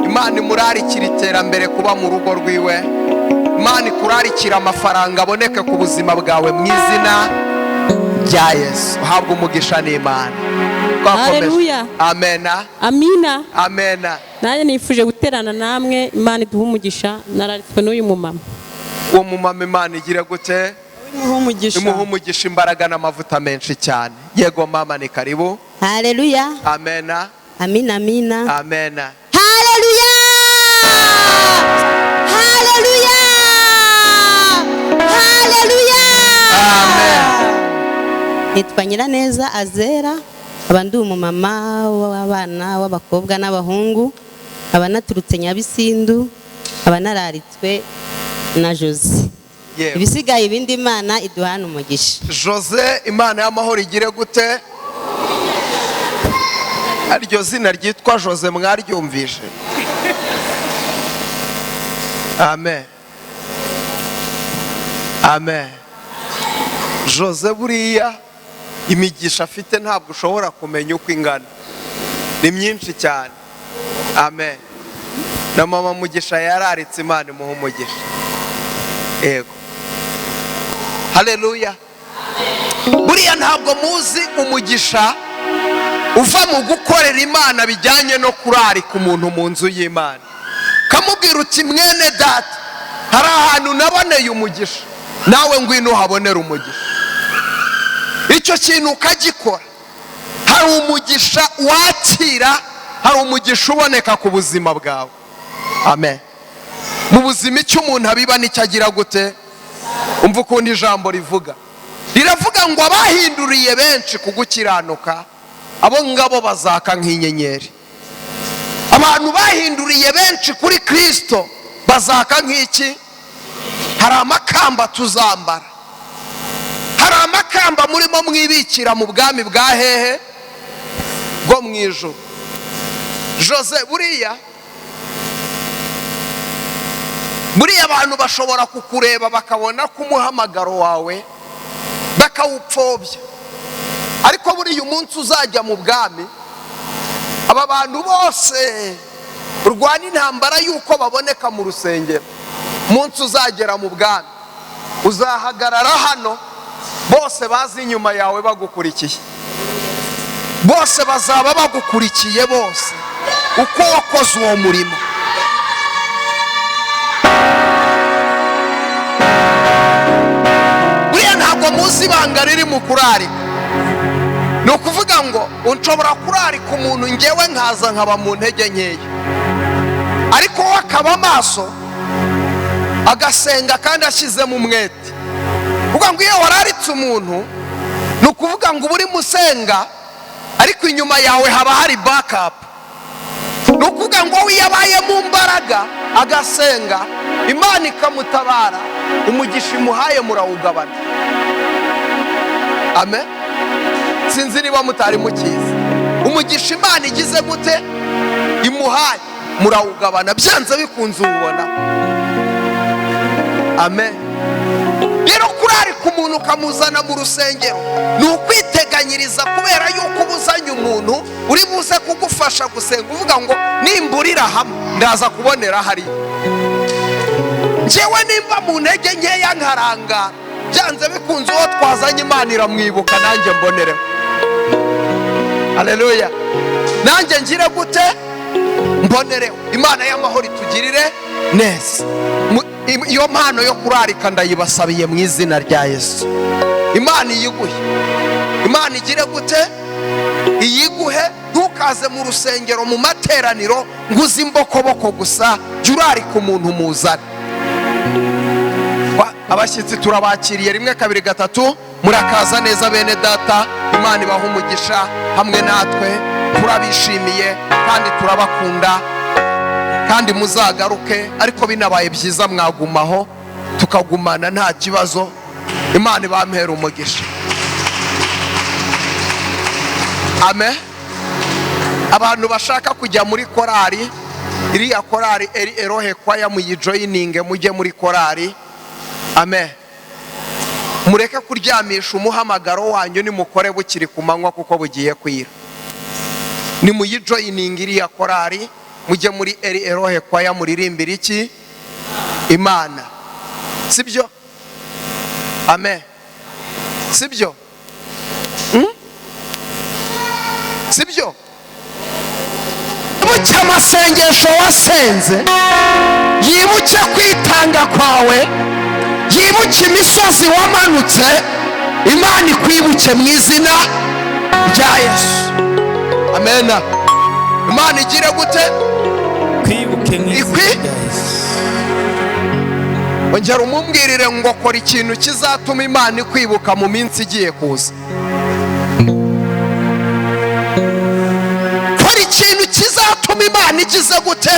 Imana imurarikira iterambere kuba mu rugo rwiwe. Imana ikurarikira amafaranga aboneke ku buzima bwawe mu izina rya Yesu. Uhabwa umugisha n'Imana. Haleluya. Amena. Amina. Amena. Nanjye nifuje guterana namwe, Imana iduhe umugisha, nararitswe n'uyu mumama. Uwo mumama Imana igire gute? Imuha umugisha. Imuha umugisha, imbaraga n'amavuta menshi cyane. Yego mama, ni karibu. Haleluya. Amena. Amina, amina. Amena. Haleluya. Haleluya. Haleluya. Amen. Nitwa Nyiraneza Azera, aba ndi umumama w'abana w'abakobwa n'abahungu, aba naturutse Nyabisindu, aba nararitswe na Jose. Ibisigaye ibindi Imana iduhana umugisha. Jose, Imana y'amahoro igire gute? Aryo zina ryitwa Jose mwaryumvise? Amen. Amen. Jose buriya imigisha afite ntabwo ushobora kumenya uko ingana, ni myinshi cyane. Amen. Na mama Mugisha yararitse, Imana imuha umugisha. Yego. Haleluya. Buriya ntabwo muzi umugisha uva mu gukorera Imana bijyanye no kurarika umuntu mu nzu y'Imana. Kamubwira uti mwene data, hari ahantu naboneye umugisha, nawe ngwino uhabonera umugisha. Icyo kintu ukagikora, hari umugisha wakira, hari umugisha uboneka ku buzima bwawe. Amen. Mu buzima icyo umuntu abiba nicyo agira gute? Umva ukuntu ijambo rivuga. Riravuga ngo abahinduriye benshi kugukiranuka, abo ngabo bazaka nk'inyenyeri. Abantu bahinduriye benshi kuri Kristo bazaka nk'iki? Hari amakamba tuzambara. Hari amakamba murimo mwibikira mu bwami bwa hehe? Bwo mu ijuru. Jose buriya abantu bashobora kukureba bakabona ko umuhamagaro wawe bakawupfobya. Ariko buriya umunsi uzajya mu bwami, aba bantu bose urwana intambara yuko baboneka mu rusengero, umunsi uzagera mu bwami uzahagarara hano, bose bazi inyuma yawe bagukurikiye, bose bazaba bagukurikiye bose uko wakoze uwo murimo. Buriya ntabwo muzi ibanga riri mu kurarika. Ni ukuvuga ngo nshobora kurarika umuntu ngewe nkaza nkaba mu ntege nkeya, ariko we akaba amaso agasenga kandi ashyizemo umwete. Kuvuga ngo iyo wararitse umuntu, ni ukuvuga ngo uba urimo usenga ariko inyuma yawe haba hari backup. Ni ukuvuga ngo iyo abaye mu mbaraga agasenga, Imana ikamutabara, umugisha imuhaye murawugabana. Amen. Sinzi niba mutari mukizi. Umugisha Imana igize gute? Imuhaye murawugabana, byanze bikunze uwubona. Amen. Rero kurarika umuntu ukamuzana mu rusengero ni ukwiteganyiriza, kubera yuko ubuzanye umuntu uri buze kugufasha gusenga, uvuga ngo nimburira hamwe ndaza kubonera hariya. Njyewe nimba mu ntege nkeya nkarangara, byanze bikunze uwo twazanye Imana iramwibuka, nanjye mbonereho. Haleluya. Nanjye ngire gute? Mbonereho Imana y'amahoro itugirire neza. Iyo mpano yo kurarika ndayibasabiye mu izina rya Yesu. Imana iyiguhe, Imana igire gute? Iyiguhe. Ntukaze mu rusengero mu materaniro ngo uze imbokoboko gusa, jya urarika umuntu muzane. Abashyitsi turabakiriye 1 2 3, murakaza neza bene data. Imana ibaha umugisha hamwe natwe, turabishimiye kandi turabakunda, kandi muzagaruke. Ariko binabaye byiza mwagumaho tukagumana nta kibazo. Imana ibampera umugisha. Amen. Abantu bashaka kujya muri korari, iriya korari eri erohe kwaya, muyijoyininge mujye muri korari. Amen. Mureke kuryamisha umuhamagaro wanyu, nimukore bukiri ku manywa kuko bugiye kwira. Nimuyijoyininge iriya korari, mujye muri eri erohe kwaya, muririmbira iki? Imana. Sibyo? Amen. Sibyo? Sibyo? Yibuke amasengesho wasenze, yibuke kwitanga kwawe, yibuke imisozi wamanutse. Imana ikwibuke mu izina rya Yesu. Amen. Imana igire gute? Kwibuke mu izina rya Yesu. Ongera umumbwirire ngo kora ikintu kizatuma Imana ikwibuka mu minsi igiye kuza. Kora ikintu kizatuma Imana igize gute?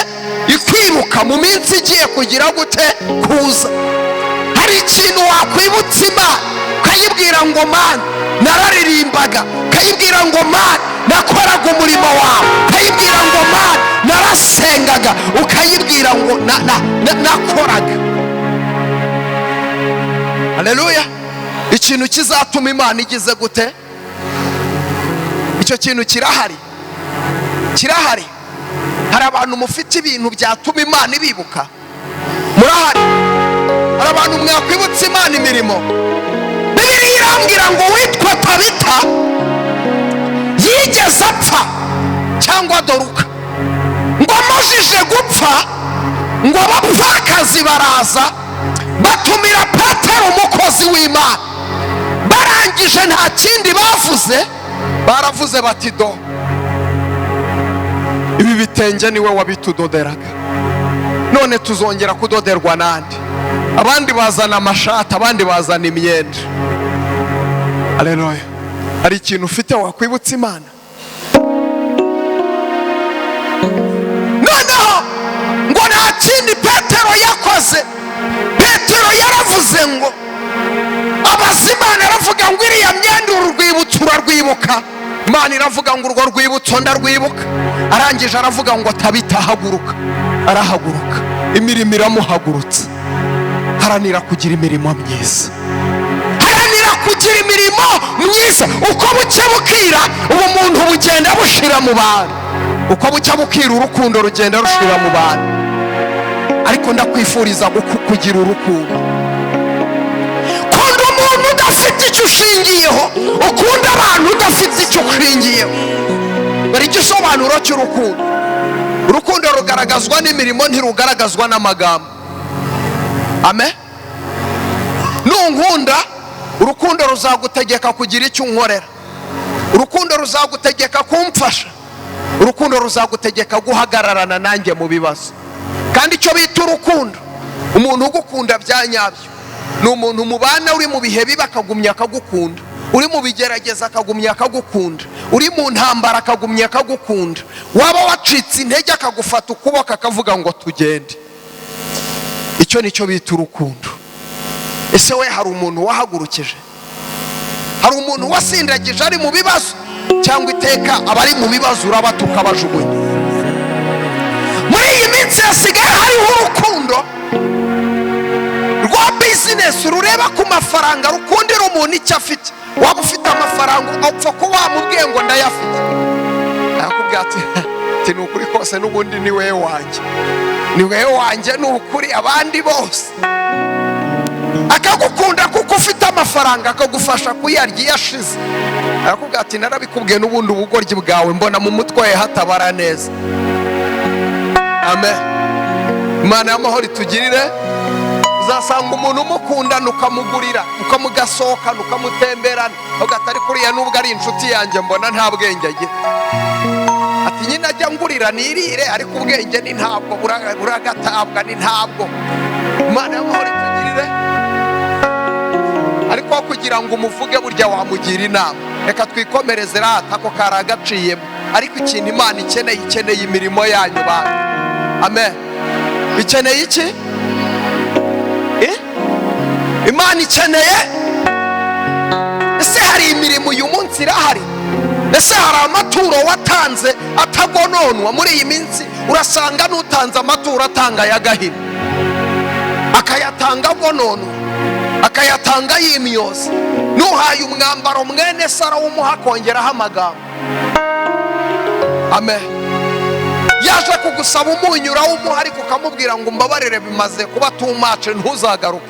Ikwibuka mu minsi igiye kugira gute? Kuza. Hari ikintu wakwibutsa Imana ukayibwira ngo Mana nararirimbaga, ukayibwira ngo Mana nakoraga umurimo wawe, ukayibwira ngo Mana narasengaga, ukayibwira ngo nakoraga. Haleluya. Ikintu kizatuma Imana igize gute? Icyo kintu kirahari, kirahari. Hari abantu mufite ibintu byatuma Imana ibibuka, murahari. Hari abantu mwakwibutsa Imana imirimo. Bibiliya irambwira ngo witwa Tabita yigeze apfa cyangwa Doruka, ngo amajije gupfa ngo abapfakazi baraza batumira Petero umukozi w'Imana. Barangije nta kindi bavuze, baravuze bati do ibi bitenge niwe wabitudoderaga, none tuzongera kudoderwa nande? Abandi bazana amashati, abandi bazana imyenda. Haleluya. Hari ikintu ufite wakwibutsa Imana? Noneho ngo nta kindi Petero yakoze. Petero yaravuze ngo abaza Imana, aravuga ngo iriya myenda uru rwibutso urarwibuka? Imana iravuga ngo urwo rwibutso ndarwibuka. Arangije aravuga ngo Tabita haguruka. Arahaguruka, imirimo iramuhagurutsa. Haranira kugira imirimo myiza, haranira kugira imirimo myiza. Uko bucya bukira ubumuntu bugenda bushira mu bantu, uko bucya bukira urukundo rugenda rushira mu bantu. Ariko ndakwifuriza kugira urukundo. Kunda umuntu udafite icyo ushingiyeho, ukunda abantu udafite icyo ushingiyeho. Bari igisobanuro cy'urukundo. Urukundo rugaragazwa n'imirimo, ntirugaragazwa n'amagambo. Amen. Nunkunda, urukundo ruzagutegeka kugira icyo unkorera, urukundo ruzagutegeka kumfasha, urukundo ruzagutegeka guhagararana nanjye mu bibazo. Kandi icyo bita urukundo, umuntu ugukunda bya nyabyo ni umuntu mubana uri mu bihe bibi akagumya akagukunda, uri mu bigerageza akagumya akagukunda, uri mu ntambara akagumya akagukunda, waba wacitse intege akagufata ukuboko akavuga ngo tugende. Icyo nicyo bita urukundo. Ese we hari umuntu wahagurukije? Hari umuntu wasindagije ari mu bibazo? Cyangwa iteka abari mu bibazo urabatuka bajugunya? Muri iyi minsi hasigaye hariho urukundo rwa bizinesi rureba ku mafaranga, rukundira umuntu icyo afite. Waba ufite amafaranga upfa ko wamubwiye ngo ndayafite, arakubwira ati ni ukuri kose n'ubundi ni wewe wanjye, ni wewe wanjye, ni ukuri abandi bose. Akagukunda kuko ufite amafaranga, akagufasha kuyarya iyo ashize. Arakubwira ati narabikubwiye n'ubundi ubugoryi bwawe mbona mu mutwe hatabara neza. Amen. Imana y'amahoro itugirire. Uzasanga umuntu umukundana ukamugurira, ukamugasohokana, ukamutemberana, ugatari kuriya nubwo ari inshuti yanjye mbona nta bwenge agira. Ati nyine ajya ngurira nirire, ariko ubwenge ni ntabwo, buragatabwa ni ntabwo. Imana y'amahoro itugirire. Ariko kugira ngo umuvuge burya wamugira inama. Reka twikomereze rata ako karagaciyemo. Ariko ikintu Imana ikeneye, ikeneye imirimo yanyu bantu. Amen. Ikeneye iki? Imana ikeneye. Ese hari imirimo uyu munsi irahari? Ese hari amaturo watanze atagononwa? Muri iyi minsi urasanga n'utanze amaturo atanga ya gahini, akayatanga agononwa, akayatanga yimyoza. Nuhaye umwambaro mwene Sara wumuha akongeraho amagambo. Amen. Yaje kugusaba umunyu urawumuha, ariko ukamubwira ngo umbabarire bimaze kuba too much, ntuzagaruke.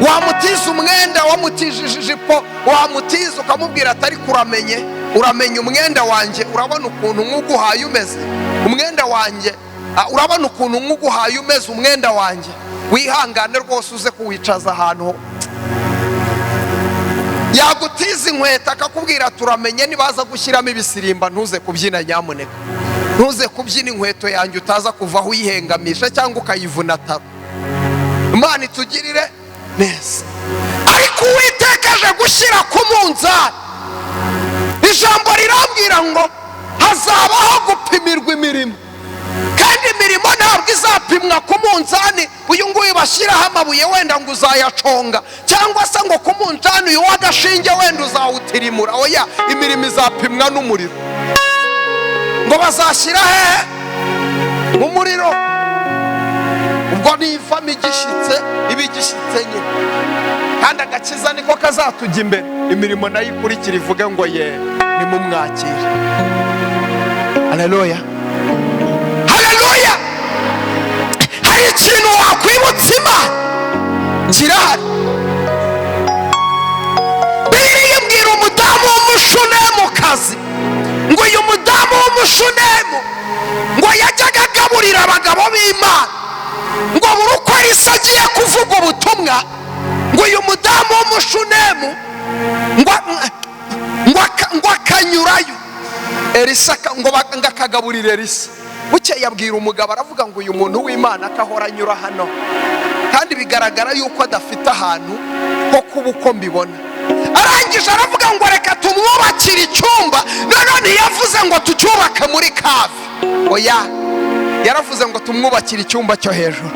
Wamutiza umwenda, wamutijije ijipo, wamutiza ukamubwira atari kuramenye, uramenye umwenda wanjye, urabona ukuntu nkuguhaye umeze, umwenda wanjye, urabona ukuntu nkuguhaye umeze, umwenda wanjye, wihangane rwose uze kuwicaza ahantu. Yagutiza inkweto akakubwira turamenye, nibaza gushyiramo ibisirimba ntuze kubyina nyamuneka, ntuze kubyina inkweto yanjye utaza kuvaho uyihengamisha cyangwa ukayivuna taro. Imana itugirire neza. Ariko Uwiteka aje gushyira ku munzani. Ijambo rirambwira ngo hazabaho gupimirwa imirimo, kandi imirimo ntabwo izapimwa ku munzani uyu nguyu bashyiraho amabuye wenda ngo uzayaconga, cyangwa se ngo ku munzani uyu w'agashinge wenda uzawutirimura. Oya, imirimo izapimwa n'umuriro. Ngo bazashyira hehe? Mu muriro. Ubwo nivamo igishyitse, iba igishyitse nyine. Kandi agakiza niko kazatujya imbere. Imirimo nayo ikurikira ivuge ngo ye nimumwakire. Haleluya, haleluya. Hari ikintu wakwibutsa Imana kirahari. Bibiliya ibwira umudamu w'umushunemukazi ngo uyu mudamu w'umushunemu ngo yajyaga agaburira abagabo b'Imana, ngo buri uko Elisa agiye kuvuga ubutumwa, ngo uyu mudamu w'umushunemu ngo akanyurayo Elisa, ngo akagaburira Elisa. Bukeye abwira umugabo aravuga ngo uyu muntu w'Imana akahora anyura hano, kandi bigaragara yuko adafite ahantu ho kuba uko mbibona. Arangije aravuga ngo reka tumwubakire icyumba. None ntiyavuze ngo tucyubake muri kave, oya, yaravuze ngo tumwubakire icyumba cyo hejuru.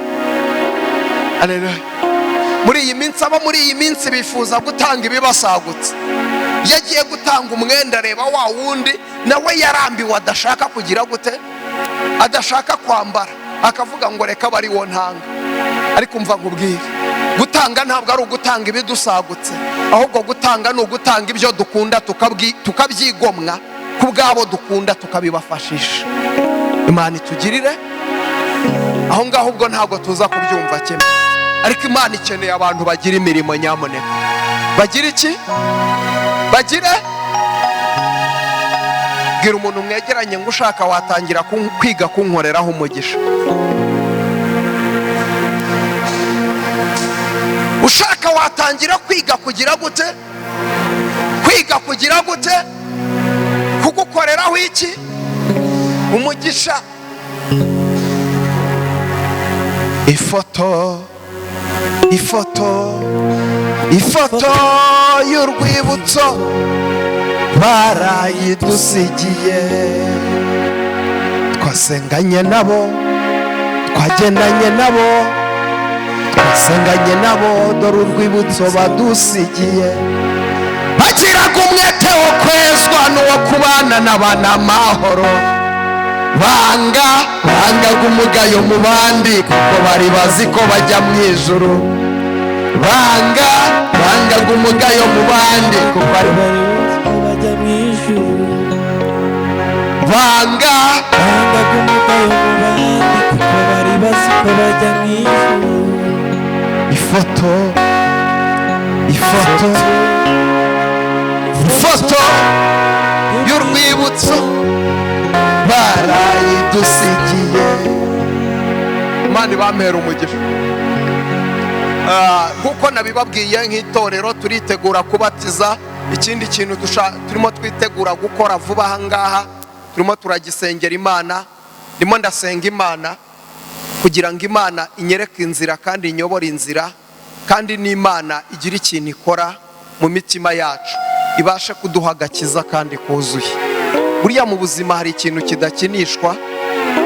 Haleluya. Muri iyi minsi, abo muri iyi minsi bifuza gutanga ibibasagutse. Yagiye gutanga umwenda, areba wa wundi nawe yarambiwe, adashaka kugira gute, adashaka kwambara, akavuga ngo reka bari wo ntanga. Ariko umva nkubwire, gutanga ntabwo ari ugutanga ibidusagutse, ahubwo gutanga ni ugutanga ibyo dukunda tukabyigomwa ku bwabo dukunda, tukabibafashisha. Imana itugirire aho ngaho. Ubwo ntabwo tuza kubyumva kimwe, ariko Imana ikeneye abantu bagira imirimo nyamuneka. Bagira iki? Bagire. Bwira umuntu mwegeranye ngo ushaka watangira kwiga kunkoreraho umugisha. Ushaka watangira kwiga kugira gute? Kwiga kugira gute? Kugukoreraho iki? Umugisha. Ifoto, ifoto, ifoto y'urwibutso barayidusigiye. Twasenganye nabo, twagendanye nabo, twasenganye nabo, dore urwibutso badusigiye. Bagiraga umwete wo kwezwa n'uwo kubana n'abana amahoro. Banga bangaga umugayo mu bandi, kuko bari bazi ko bajya mu ijuru. Banga bangaga umugayo mu bandi, kuko bari bazi ko bajya mu ijuru. Banga bangaga umugayo mu bandi, kuko bari bazi ko bajya mu ijuru. Ifoto, ifoto, ifoto y'urwibutso Imana ibampera umugisha. Nkuko nabibabwiye nk'itorero turitegura kubatiza. Ikindi kintu turimo twitegura gukora vuba aha ngaha, turimo turagisengera Imana. Ndimo ndasenga Imana kugira ngo Imana inyereke inzira kandi inyobore inzira, kandi n'Imana igira ikintu ikora mu mitima yacu, ibashe kuduha agakiza kandi kuzuye. Buriya mu buzima hari ikintu kidakinishwa,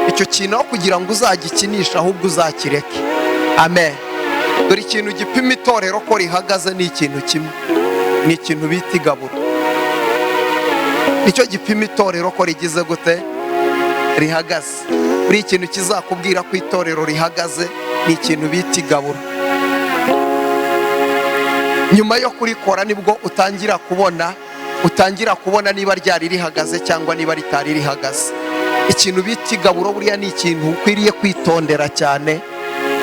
icyo kintu aho kugira ngo uzagikinisha ahubwo uzakireke. Amen. Dore ikintu gipima itorero ko rihagaze ni ikintu kimwe, ni ikintu bita igaburo. Nicyo gipima itorero ko rigize gute, rihagaze. Buri ikintu kizakubwira ko itorero rihagaze ni ikintu bita igaburo. Nyuma yo kurikora nibwo utangira kubona niba ryari rihagaze cyangwa niba ritari rihagaze. Ikintu bita igaburo buriya ni ikintu ukwiriye kwitondera cyane,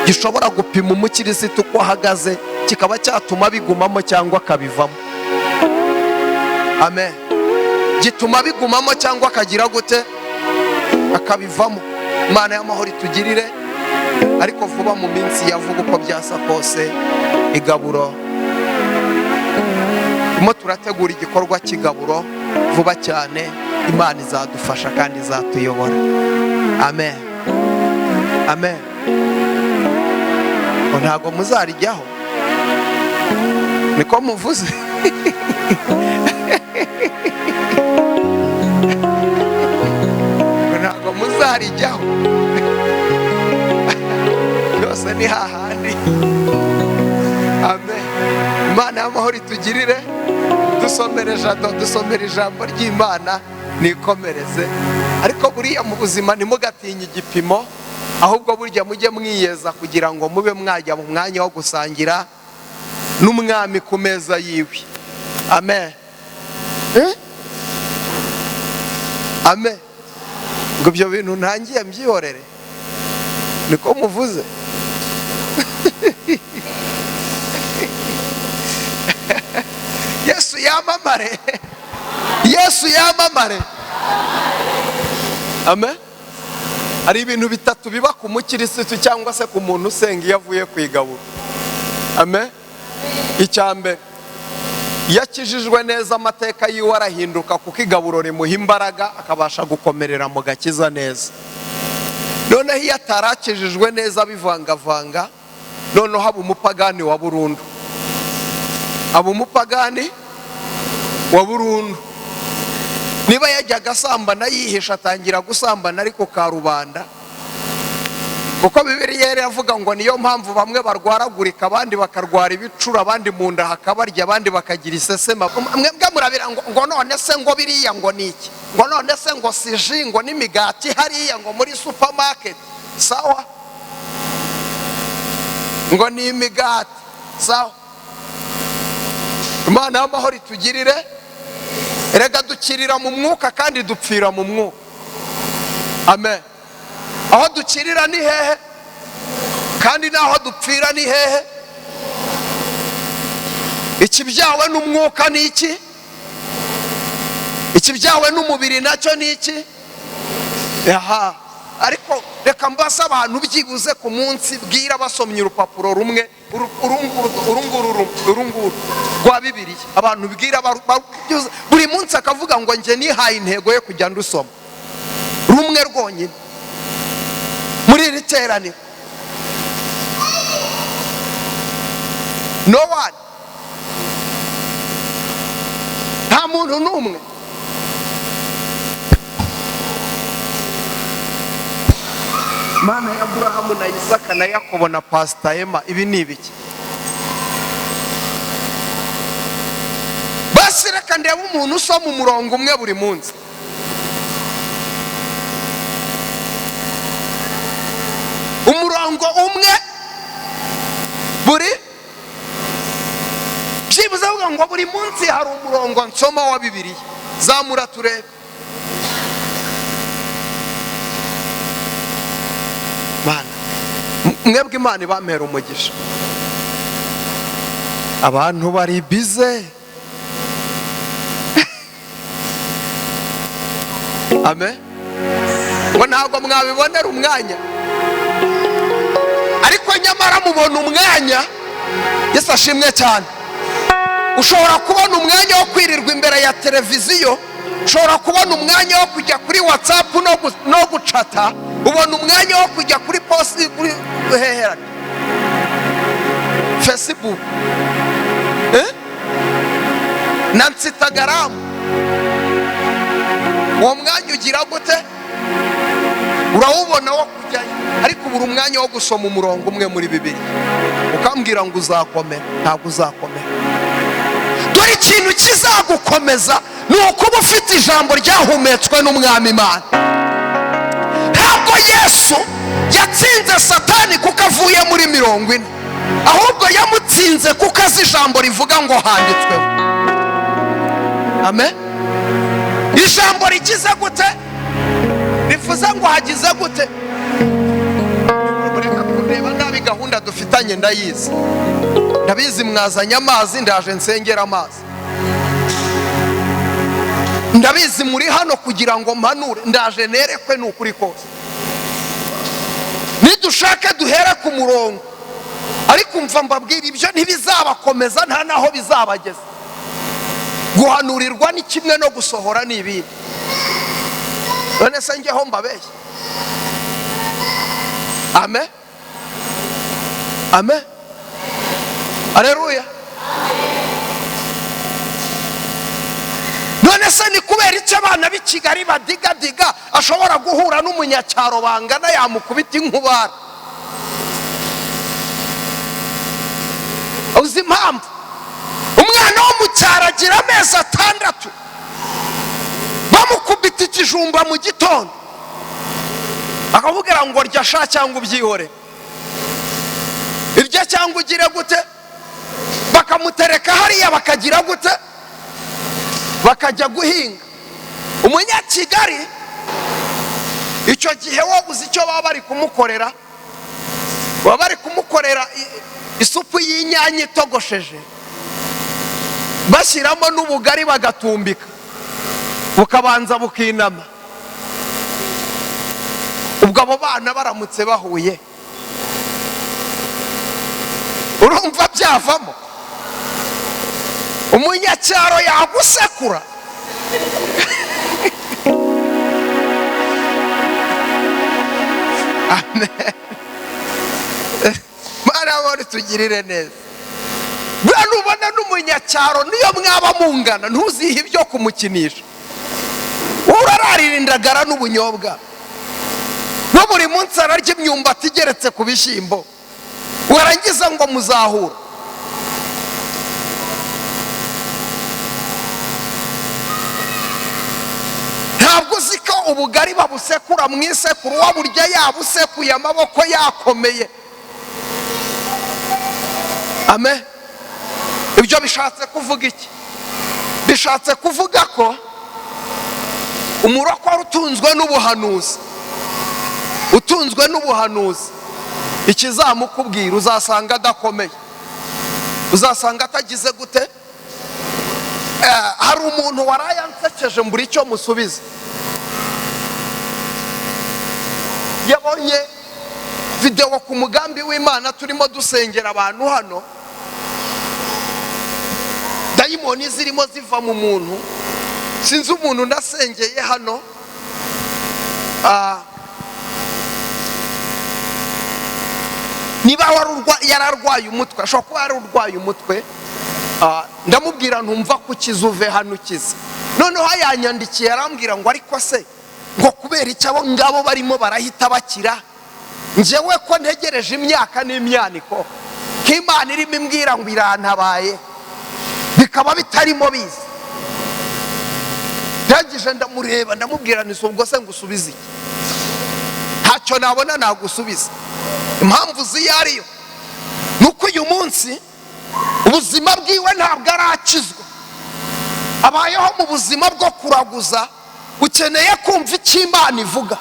gishobora gupima umukirisitu uko ahagaze, kikaba cyatuma bigumamo cyangwa akabivamo. Amen. Gituma bigumamo cyangwa akagira gute, akabivamo. Imana y'amahoro itugirire, ariko vuba mu minsi ya vuba uko byasa kose igaburo, turimo turategura igikorwa cy'igaburo vuba cyane. Imana izadufasha kandi izatuyobora. Amen. Amen. Ntago muzarijyaho, niko muvuze. Ntago muzarijyaho, byose ni hahandi. Amen. Imana y'amahoro itugirire. Dusomere jado, dusomere ijambo ry'Imana nikomereze. Ariko buriya mu buzima ntimugatinye igipimo, ahubwo burya mujye mwiyeza kugira ngo mube mwajya mu mwanya wo gusangira n'umwami ku meza yiwe. Amen. Amen. Ngo ibyo bintu ntangiye mbyihorere, niko muvuze. Yesu yamamare, Yesu yamamare. Amen. Hari ibintu bitatu biba ku mukirisitu cyangwa se ku muntu usenga iyo avuye ku igaburo. Amen. Icya mbere, iyo akijijwe neza amateka yiwe arahinduka, kuko igaburo rimuha imbaraga akabasha gukomerera mu gakiza neza. Noneho iyo atarakijijwe neza bivangavanga, noneho aba umupagani wa burundu. Aba umupagani wa burundu. Niba yajyaga asambana yihisha, atangira gusambana ariko karubanda. Kuko Bibiliya yari avuga ngo niyo mpamvu bamwe barwaragurika, abandi bakarwara ibicura, abandi mu nda hakabarya, abandi bakagira isesema. Mwebwe murabira ngo none se ngo biriya ngo niki, ngo none se ngo siji, ngo n'imigati hariya ngo muri supermarket, sawa, ngo ni imigati, sawa. Imana y'amahoro itugirire. Erega dukirira mu mwuka kandi dupfira mu mwuka. Amen. Aho dukirira ni hehe? Kandi naho dupfira ni hehe? Ikibyawe n'umwuka ni iki? Ikibyawe n'umubiri nacyo ni iki? Aha. Ariko reka mbase abantu byibuze ku munsi bwira basomye urupapuro rumwe, urunguru rwa Bibiliya. Abantu bwira buri munsi akavuga ngo nje nihaye intego yo kujya ndusoma rumwe rwonyine muri iri teraniro. No one, nta muntu n'umwe. Mana ya Aburahamu na Isaka na Yakobo na Pastor Emma, ibi ni ibiki? Basi reka ndebe umuntu usoma umurongo umwe buri munsi. Umurongo umwe buri, byibuze avuga ngo buri munsi hari umurongo nsoma wa Bibiliya. Zamura turebe. Mana, mwebwe Imana ibampera umugisha. Abantu bari bize. Amen. Ngo ntabwo mwabibonera umwanya. Ariko nyamara mubona umwanya. Yesu ashimwe cyane. Ushobora kubona umwanya wo kwirirwa imbere ya televiziyo, ushobora kubona umwanya wo kujya kuri WhatsApp no gucata, ubona umwanya wo kujya kuri post kuri hehe Facebook na Instagram. Uwo mwanya ugira gute? Urawubona wo kujyayo, ariko ubura umwanya wo gusoma umurongo umwe muri Bibiliya ukambwira ngo uzakomera. Ntabwo uzakomera. Dore ikintu kizagukomeza ni ukuba ufite ijambo ryahumetswe n'Umwami Imana. Ntabwo Yesu yatsinze Satani kuko avuye muri 40, ahubwo yamutsinze kuko azi ijambo rivuga ngo handitsweho. Amen. Ijambo rigize gute? Rivuze ngo hagize gute? Reka kureba nabi gahunda dufitanye, ndayizi, ndabizi. Mwazanye amazi, ndaje nsengera amazi. Ndabizi muri hano kugira ngo mpanure, ndaje nerekwe n'ukuri kose. Nidushake duhere ku murongo, ariko umva mbabwira, ibyo ntibizabakomeza, nta naho bizabageza. Guhanurirwa ni kimwe no gusohora ni ibindi. None se njyeho mbabeshye? Amen, amen, aleluya. None se ni kubera icyo abana b'i Kigali badigadiga ashobora guhura n'umunyacyaro bangana yamukubita inkubara? Uzi impamvu? Umwana wo mu cyaro agira amezi 6 bamukubita ikijumba mu gitondo, akakubwira ngo rya sha cyangwa ubyihore, irya cyangwa ugire gute, bakamutereka hariya bakagira gute, bakajya guhinga. Umunyakigali icyo gihe wowe uzi icyo baba bari kumukorera? Baba bari kumukorera isupu y'inyanya itogosheje, bashyiramo n'ubugari bagatumbika, bukabanza bukinama. Ubwo abo bana baramutse bahuye, urumva byavamo? Umunyacyaro yagusekura. Amen. Mana tugirire neza. Bwana ubona n'umunyacyaro niyo mwaba mungana ntuzihe ibyo kumukinisha. Urararira indagara n'ubunyobwa, no buri munsi ararya imyumbati igeretse ku bishyimbo, warangiza ngo muzahura. Ntabwo uzi ko ubugari babusekura mu isekuru, waburya yabusekuye amaboko yakomeye. Amen. Ibyo bishatse kuvuga iki? Bishatse kuvuga ko umurokore utunzwe n'ubuhanuzi, utunzwe n'ubuhanuzi, ikizamukubwira uzasanga adakomeye, uzasanga atagize gute. Hari umuntu warayansekeje mbura icyo musubiza. Yabonye video ku mugambi w'Imana turimo dusengera abantu hano, dayimoni zirimo ziva mu muntu. Sinzi umuntu nasengeye hano, niba yararwaye umutwe, ashobora kuba yararwaye umutwe. Ndamubwira ntumva kukiza uve hano ukize. Noneho yanyandikiye arambwira ngo ariko se ngo kubera icyo abo ngabo barimo barahita bakira, njyewe ko ntegereje imyaka n'imyaniko ko Imana irimo imbwira ngo irantabaye, bikaba bitarimo biza. Ndangije ndamureba ndamubwira nti ubwo se ngusubize iki? Ntacyo nabona nagusubiza. Impamvu ziyariyo nuko uyu munsi ubuzima bwiwe ntabwo arakizwa, abayeho mu buzima bwo kuraguza. Ukeneye kumva icyo Imana ivuga,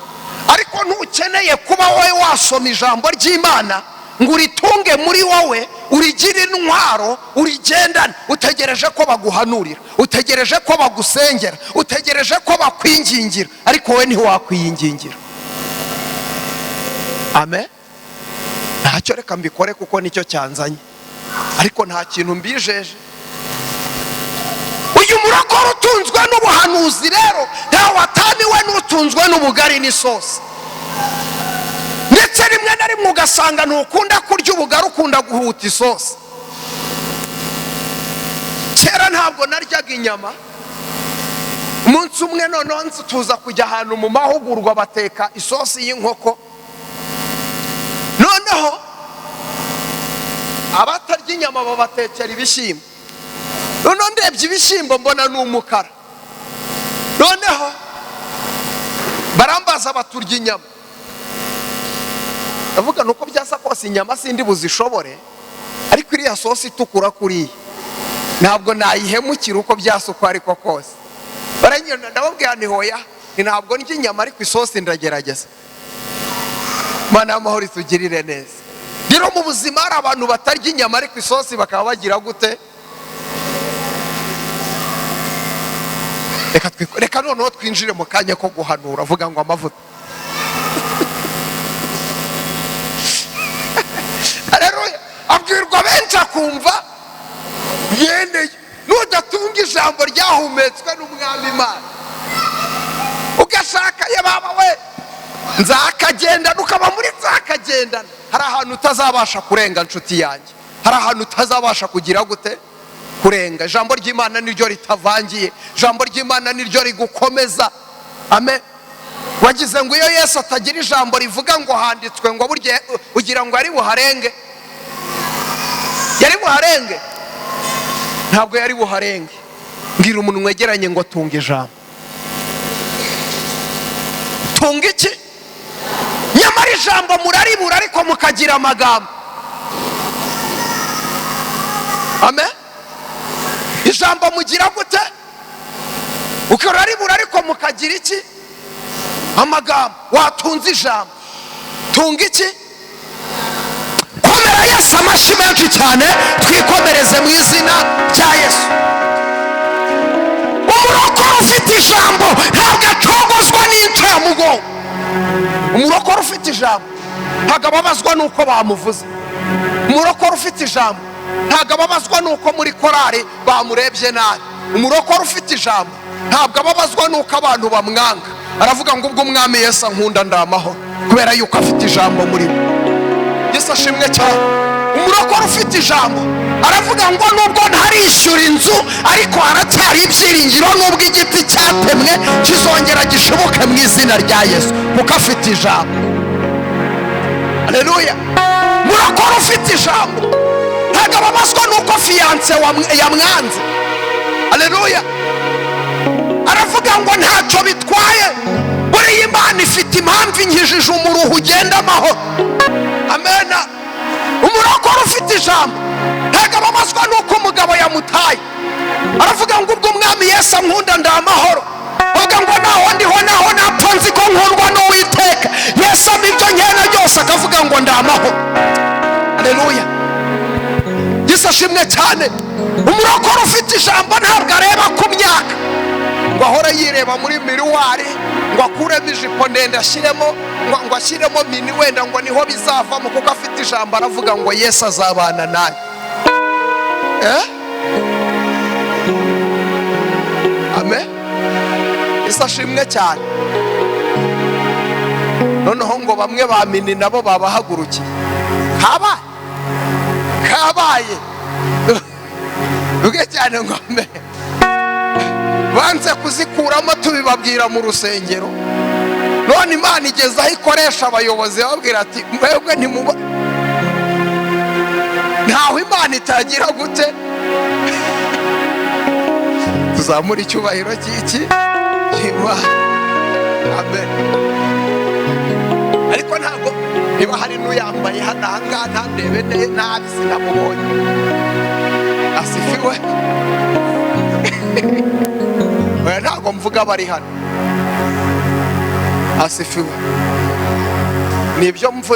ariko ntukeneye kuba wowe wasoma ijambo ry'Imana ngo uritunge muri wowe, urigire intwaro, urigendane. Utegereje ko baguhanurira, utegereje ko bagusengera, utegereje ko bakwingingira, ariko wowe ntiwakwiyingingira. Amen. Ntacyo, reka mbikore kuko nicyo cyanzanye, ariko nta kintu mbijeje. Uyu murokore utunzwe n'ubuhanuzi rero ntawe ataniwe n'utunzwe n'ubugari n'isosi. Ndetse rimwe na rimwe ugasanga ntukunda kurya ubugari, ukunda guhuta isosi. Kera ntabwo naryaga inyama. Umunsi umwe noneho tuza kujya ahantu mu mahugurwa bateka isosi y'inkoko. Noneho abatarya inyama babatekera ibishyimbo. Noneho ndebye ibishyimbo mbona ni umukara. Noneho barambaza baturya inyama. Ndavuga nuko byasa kose inyama sindi buzishobore, ariko iriya sosi itukura kuriya ntabwo nayihemukira uko byasa uko ariko kose. Baranyona, ndababwira nti hoya, ntabwo ndya inyama ariko isosi ndagerageza. Mana y'amahoro itugirire neza. Rero mu buzima hari abantu batarya inyama ariko isosi bakaba bagira gute? Reka noneho twinjire mu kanya ko guhanura. Avuga ngo amavuta. Haleluya. Abwirwa benshi akumva yendeye. Nudatunga ijambo ryahumetswe n'umwami Imana, ugashaka ye baba we nzakagendana, ukaba muri nzakagendana, hari ahantu utazabasha kurenga nshuti yanjye, hari ahantu utazabasha kugira gute? Kurenga. Ijambo ry'Imana niryo ritavangiye, ijambo ry'Imana niryo rigukomeza. Amen. Wagize ngo iyo Yesu atagira ijambo rivuga ngo handitswe ngo burya, ugira ngo yari buharenge? Yari buharenge? Ntabwo yari buharenge. Mbwira umuntu mwegeranye ngo tunga ijambo. Tunga iki? Nyamara ijambo muraribura ariko mukagira amagambo. Amen. Ijambo mugira gute? Ukararibura ariko mukagira iki? Amagambo. Watunze ijambo. Tunga iki? Komera Yesu amashyi menshi cyane, twikomereze mu izina rya Yesu. Umurokore ufite ijambo ntabwo acogozwa n'incamugongo. Umurokore ufite ijambo ntabwo ababazwa n'uko bamuvuze. Umurokore ufite ijambo ntabwo ababazwa n'uko muri korari bamurebye nabi. Umurokore ufite ijambo ntabwo ababazwa n'uko abantu bamwanga. Aravuga ngo ubwo umwami Yesu ankunda ndamahoro, kubera yuko afite ijambo muri we. Yesu ashimwe cyane. Umurokore ufite ijambo aravuga ngo nubwo ntarishyura inzu ariko haracyari ibyiringiro, nubwo igiti cyatemwe kizongera gishibuke mu izina rya Yesu, kuko afite ijambo. Haleluya. Murokore ufite ijambo ntabwo ababazwa nuko fiyanse yamwanze. Haleluya. Aravuga ngo ntacyo bitwaye, buriya Imana ifite impamvu inkijije umuruho ugenda amahoro. Amena. Umurokore ufite ijambo ntabwo ababazwa nuko umugabo yamutaye. Aravuga ngo ubwo umwami Yesu ankunda ndamahoro. Avuga ngo naho ndiho naho napfa nzi ko nkundwa n'Uwiteka. Yesu ampa ibyo nkena byose, akavuga ngo ndamahoro. Haleluya. Yesu ashimwe cyane. Umurokore ufite ijambo ntabwo areba ku myaka, ngo ahore yireba muri miruwari ngo akuremo ijipo ndende ashyiremo ngo ashyiremo mini wenda ngo niho bizavamo, kuko afite ijambo. Aravuga ngo Yesu azabana nawe. Amen. Yesu ashimwe cyane. Noneho ngo bamwe ba mini nabo babahagurukiye. Kabaye ubwe cyane ngo amen. Banze kuzikuramo tubibabwira mu rusengero. None Imana igeze aho ikoresha abayobozi babwira ati mwebwe ntimuba, ntaho Imana itagira gute. Tuzamura icyubahiro cy'iki cy'Imana. Amen. Ariko ntabwo niba hari n'uyambaye hano aha ngaha ntandebe nabi sinamubonye. Asifiwe. Oya ntabwo mvuga bari hano. Asifiwe.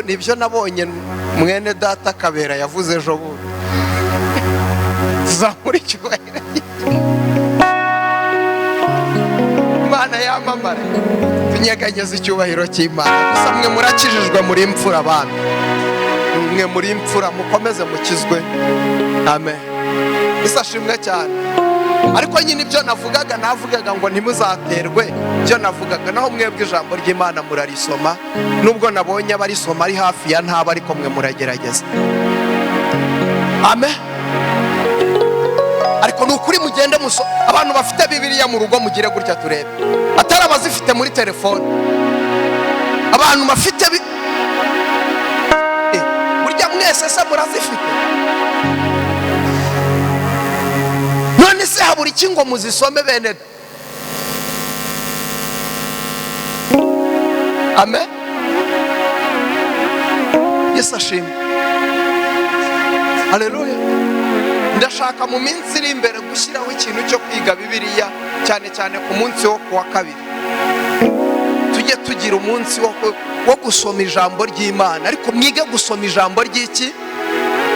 Nibyo nabonye mwene data Kabera yavuze ejo bundi. Tuzamura icyubahiro Imana yamamare, tunyeganyeze icyubahiro cy'Imana. Gusa mwe murakijijwe muri imfura abami. Mwe muri imfura, mukomeze mukizwe. Amen. Yesu ashimwe cyane. Ariko nyine ibyo navugaga ngo ntimuzaterwe, ibyo navugaga naho mwebwe ijambo ry'Imana murarisoma, nubwo nabonye abarisoma ari hafi ya ntaba, ariko mwe muragerageza. Amen. Ariko ni ukuri mugende abantu bafite Bibiliya mu rugo mugire gutya turebe, atari abazifite muri telefone. Abantu bafite burya mwese se murazifite? None se habura iki ngo muzisome bene? Amen. Yesu ashimwe. Haleluya. Ndashaka mu minsi iri imbere gushyiraho ikintu cyo kwiga Bibiliya, cyane cyane ku munsi wo kuwa kabiri. Tujye tugira umunsi wo gusoma ijambo ry'Imana. Ariko mwige gusoma ijambo ry'iki?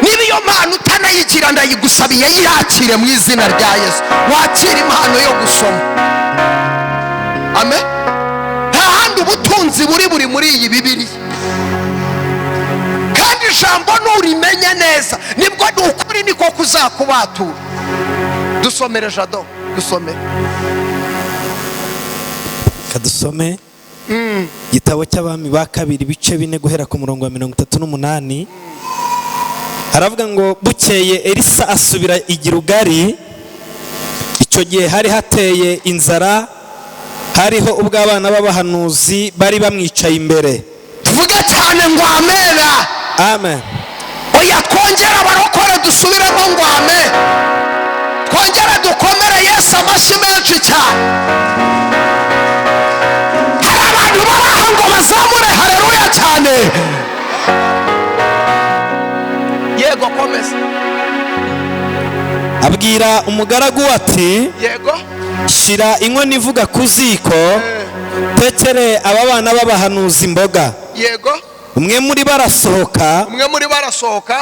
Niba iyo mpano utanayigira, ndayigusabiye yiyakire mu izina rya Yesu. Wakire impano yo gusoma. Amen. Nta handi ubutunzi buri muri iyi Bibiliya. Kandi ijambo nurimenya neza, nibwo ukuri niko kuzakubatura. Dusomere Jado, dusomere. Kadusome igitabo cy'Abami ba kabiri ibice 4 guhera ku murongo wa 38. Haravuga ngo bukeye Elisa asubira i Gilugari. Icyo gihe hari hateye inzara, hariho ubwo abana b'abahanuzi bari bamwicaye imbere. Tuvuge cyane ngo amena. Amen. Oya, twongera abarokore dusubiremo ngo amen. Twongera dukomere Yesu amashyi menshi cyane. Hari abantu baraha ngo bazamure haleluya cyane. Yego, komeza. Abwira umugaragu ati, yego, shyira inkono ivuga ku ziko, tekere aba bana b'abahanuzi imboga. Yego. Umwe muri barasohoka,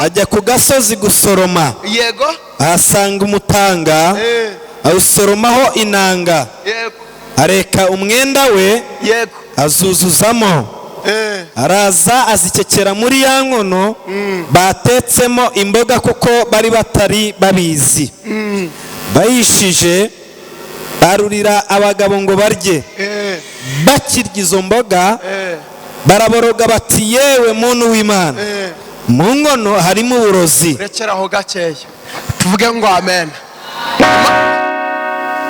ajya ku gasozi gusoroma. Yego. Ahasanga umutanga, awusoromaho inanga. Yego. Areka umwenda we, yego, azuzuzamo. Araza azikekera muri ya nkono batetsemo imboga, kuko bari batari babizi. Bayishije barurira abagabo ngo barye. Bakirya izo mboga baraboroga bati, yewe muntu w'Imana, mu nkono harimo uburozi. Rekeraho gakeya tuvuge ngo amen.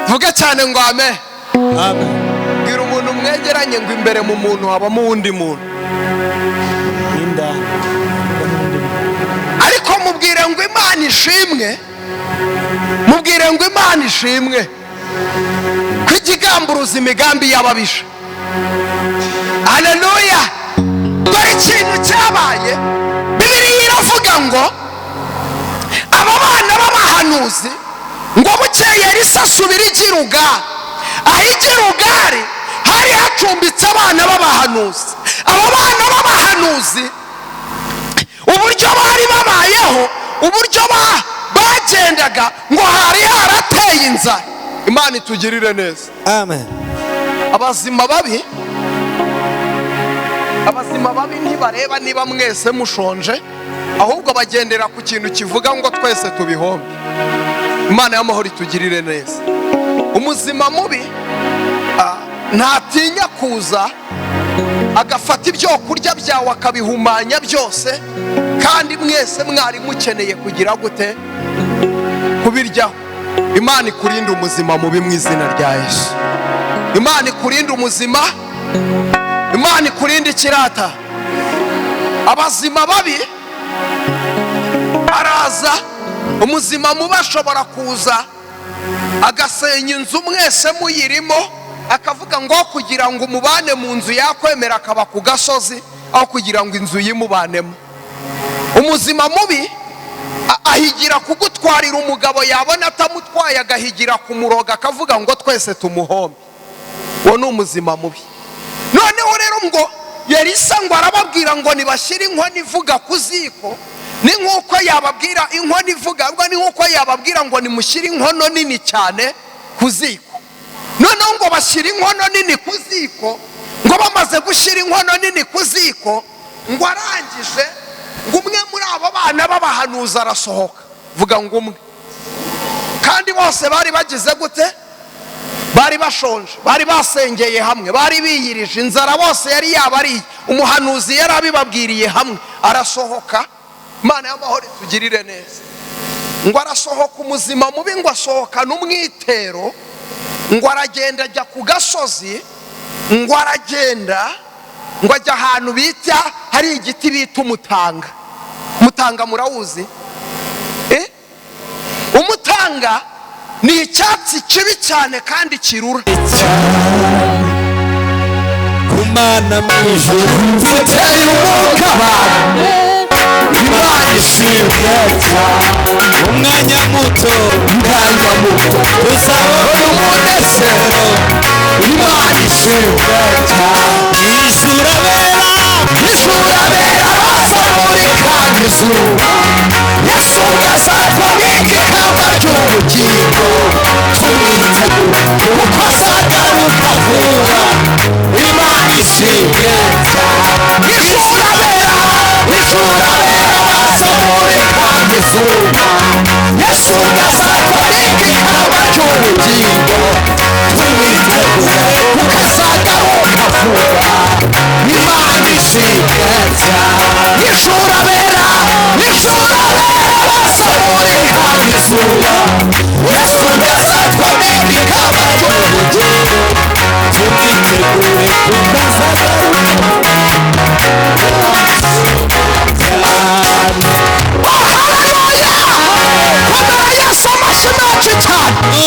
Tuvuge cyane ngo amen. Amen. Bwira umuntu mwegeranye ngo imbere mu muntu habamo uwundi muntu. Ariko mubwire ngo Imana ishimwe, mubwire ngo Imana ishimwe ko ikigamburuza imigambi y'ababisha. Haleluya. Dore ikintu cyabaye. Bibiliya iravuga ngo aba bana b'abahanuzi ngo bukeye Elisa asubira i Gilugari. Aho i Gilugari hari hacumbitse abana b'abahanuzi. Abo bana b'abahanuzi uburyo bari babayeho, uburyo bagendaga, ngo hari harateye inzara. Imana itugirire neza. Amen. Abazima babi ntibareba niba mwese mushonje, ahubwo bagendera ku kintu kivuga ngo twese tubihombe. Imana y'amahoro itugirire neza. Umuzima mubi ntatinya kuza agafata ibyo kurya byawe akabihumanya byose, kandi mwese mwari mukeneye kugira gute? Kubiryaho. Imana ikurinde umuzima mubi mu izina rya Yesu. Imana ikurinde umuzima, Imana ikurinde ikirata. Abazima babi araza, umuzima mubi ashobora kuza agasenya inzu mwese muyirimo, akavuga ngo kugira ngo umubane mu nzu yakwemera akaba ku gasozi, aho kugira ngo inzu yimubanemo. Umuzima mubi ahigira kugutwarira umugabo, yabona atamutwaye agahigira kumuroga, akavuga ngo twese tumuhombe. Uwo ni umuzima mubi. Noneho rero ngo Elisa ngo arababwira ngo nibashyire inkono ivuga ku ziko, ni nkuko yababwira inkono ivuga, ni nkuko yababwira ngo nimushyire inkono nini cyane ku ziko. Noneho ngo bashyire inkono nini ku ziko, ngo bamaze gushyira inkono nini ku ziko, ngo arangije ngo umwe bana b'abahanuzi arasohoka, vuga ngo umwe. Kandi bose bari bagize gute? Bari bashonje, bari basengeye hamwe, bari biyirije inzara, bose yari yabariye. Umuhanuzi yari abibabwiriye hamwe, arasohoka. Imana y'amahoro itugirire neza. Ngo arasohoka umuzima mubi, ngo asohokana umwitero, ngo aragenda ajya ku gasozi, ngo aragenda ngo ajya ahantu bita hari igiti bita umutanga. Umutanga murawuzi? Umutanga ni icyatsi kibi cyane kandi kirura. Kumana mu ijuru mfite umwuka Imana ishimwe cyane. Umwanya muto, umwanya muto tuzabona umunezero. Imana ishimwe cyane. Ijuru abera, ijuru abera baza muri kandi izuba. Yesu azatwambika ikamba ry'ubugingo, tumwitegure kuko azagaruka vuba. Imana ishimwe cyane. Ijuru abera, ijuru abera baza muri kandi izuba. Yesu azatwambika ikamba ry'ubugingo, tumwitegure kuko azagaruka vuba. Imana ishimwe cyane. Ijuru abera, ijuru abera baza muri kandi izuba. Yesu azatwambika ikamba ry'ubugingo, tumwitegure kuko azagaruka cyane. Oh, haleluya! Komera Yesu amashyi menshi cyane.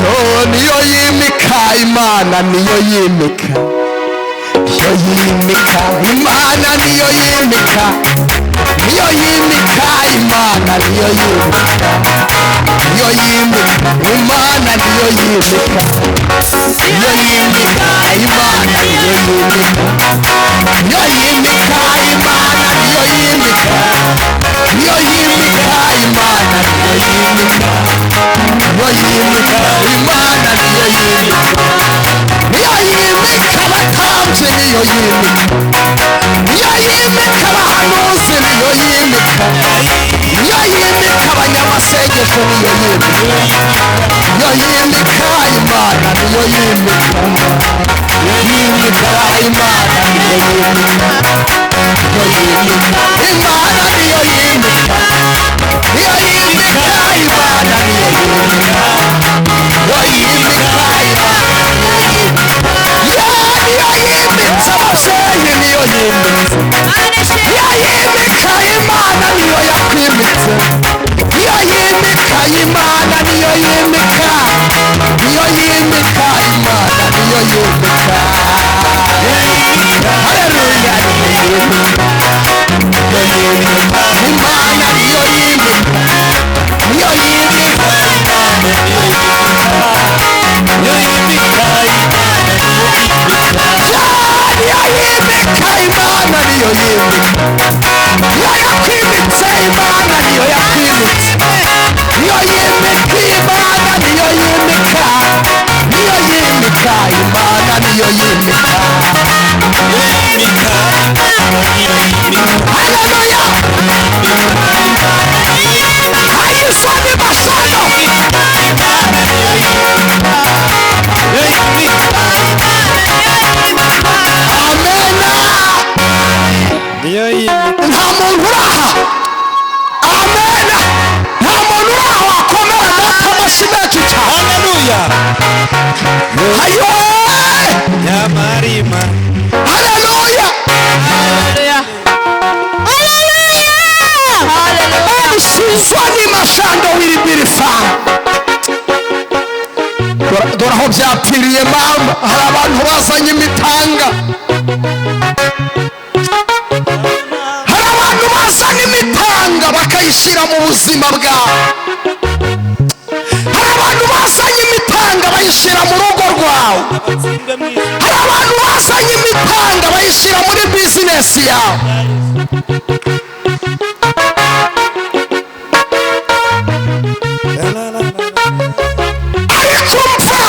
Yo niyo yimika, Imana niyo yimika, niyo yimika, Imana niyo yimika, niyo yimika, Imana niyo yimika, niyo yimika, Imana niyo yimika, niyo yimika, Imana niyo yimika, niyo yimika, Imana niyo yimika, niyo yimika, Imana niyo yimika, niyo yimika, Imana niyo yimika, niyo yimika abatambyi, niyo yimika, niyo yimika abahanuzi, niyo yimika, niyo yimika abanyamasengesho, niyo yimika, niyo yimika, Imana niyo yimika, niyo yimika, Imana niyo yimika, niyo yimika, Imana niyo yimika, niyo yimika, Imana niyo yimika, niyo yimika, Imana niyo yimika. Niyo yimitse ababyeyi, niyo yimitse, niyo yimika, Imana niyo yakwimitse, niyo yimika, Imana niyo yimika, niyo yimika, Imana niyo yimika. Haleluya, niyo yimika, niyo yimika, Imana niyo yimika, niyo yimika, Imana niyo yimika, niyo yimika, Imana niyo yimika. Niyo yimika, Imana niyo yimika, niyo yakwimitse, Imana niyo yakwimitse, niyo yimika, Imana niyo yimika, niyo yimika, Imana niyo yimika. Haleluya! Hayisoni mashano. Amena. Niyo yimika. Nta muntu uri aha. Amena. Nta muntu uri aha wakomera data amashyi menshi cyane. Haleluya. Hayo! Nyamarima. Haleluya! Isoni mashando wiribirifa. Dore aho byapfiriye mama, hari abantu bazanye imitanga, hari abantu bazanye imitanga bakayishyira mu buzima bwawe, hari abantu bazanye imitanga bayishyira mu rugo rwawe, hari abantu bazanye imitanga bayishyira muri bizinesi yawe. Ariko mva,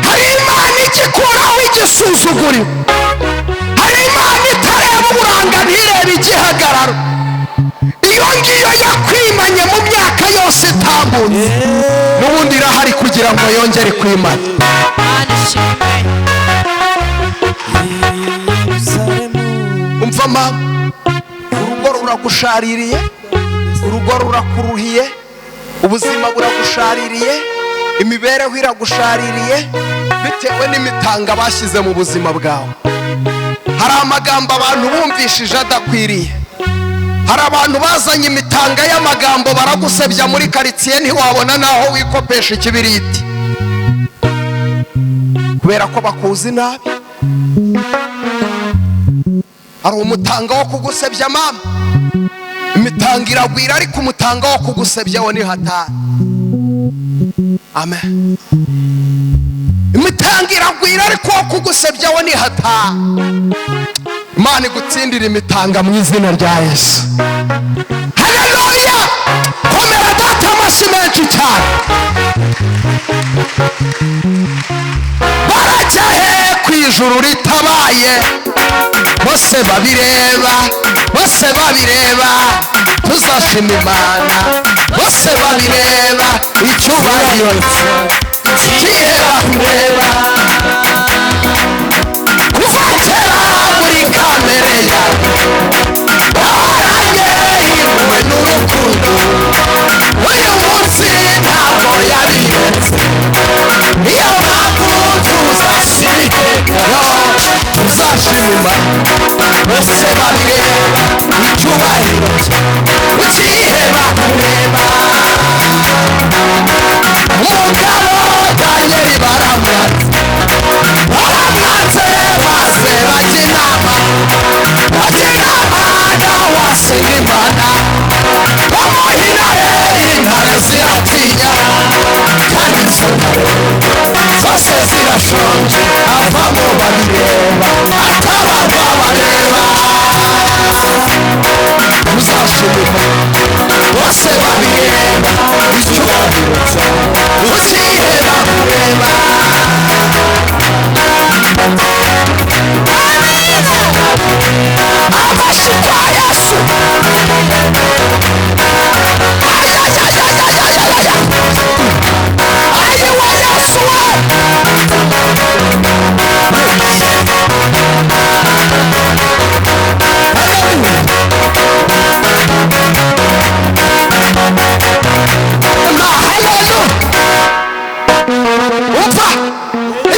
hari Imana igikuraho igisuzuguriro, hari Imana itambutse, n'ubundi irahari kugira ngo yongere kwimana. Umva mama, urugo ruragushaririye, urugo rurakuruhiye, ubuzima buragushaririye, imibereho iragushaririye, bitewe n'imitanga bashyize mu buzima bwawe. Hari amagambo abantu bumvishije adakwiriye. Hari abantu bazanye imitanga y'amagambo baragusebya muri karitsiye, ntiwabona naho wikopesha ikibiriti kubera ko bakuzi nabi. Hari umutanga wo kugusebya mama, imitanga iragwira, ariko umutanga wo kugusebya wo ni hatari. Amen. Imitanga iragwira, ariko wo kugusebya wo ni hatari. Imana igutsindira imitanga mu izina rya Yesu. Haleluya! Komera data amashyi menshi cyane. Barajya he ku ijuru ritabaye, bose babireba, bose babireba, tuzashima Imana, bose babireba, icyubahiro kihera kureba. Kuva kera muri kamere yawe waranye impuhwe n'urukundo, uyu munsi ntabwo yabiretse, niyo mpamvu tuzashima iteka, tuzashima Imana, bose babireba, icyubahiro ukiheba kureba. Umugabo Daniel baramwatse, baramwatse, maze bajya inama, bajya inama nawe asenga Imana, bamuha intare, intare ziratinya, kandi izo ntare zose zirashonje, avamo babireba, atabarwa bareba. Uzashima Imana, bose babireba, icyubahiro ukiheba kureba. Amashyi kwa Yesu. Ayayayayayayaya, ayiwa Yesu we. Umva,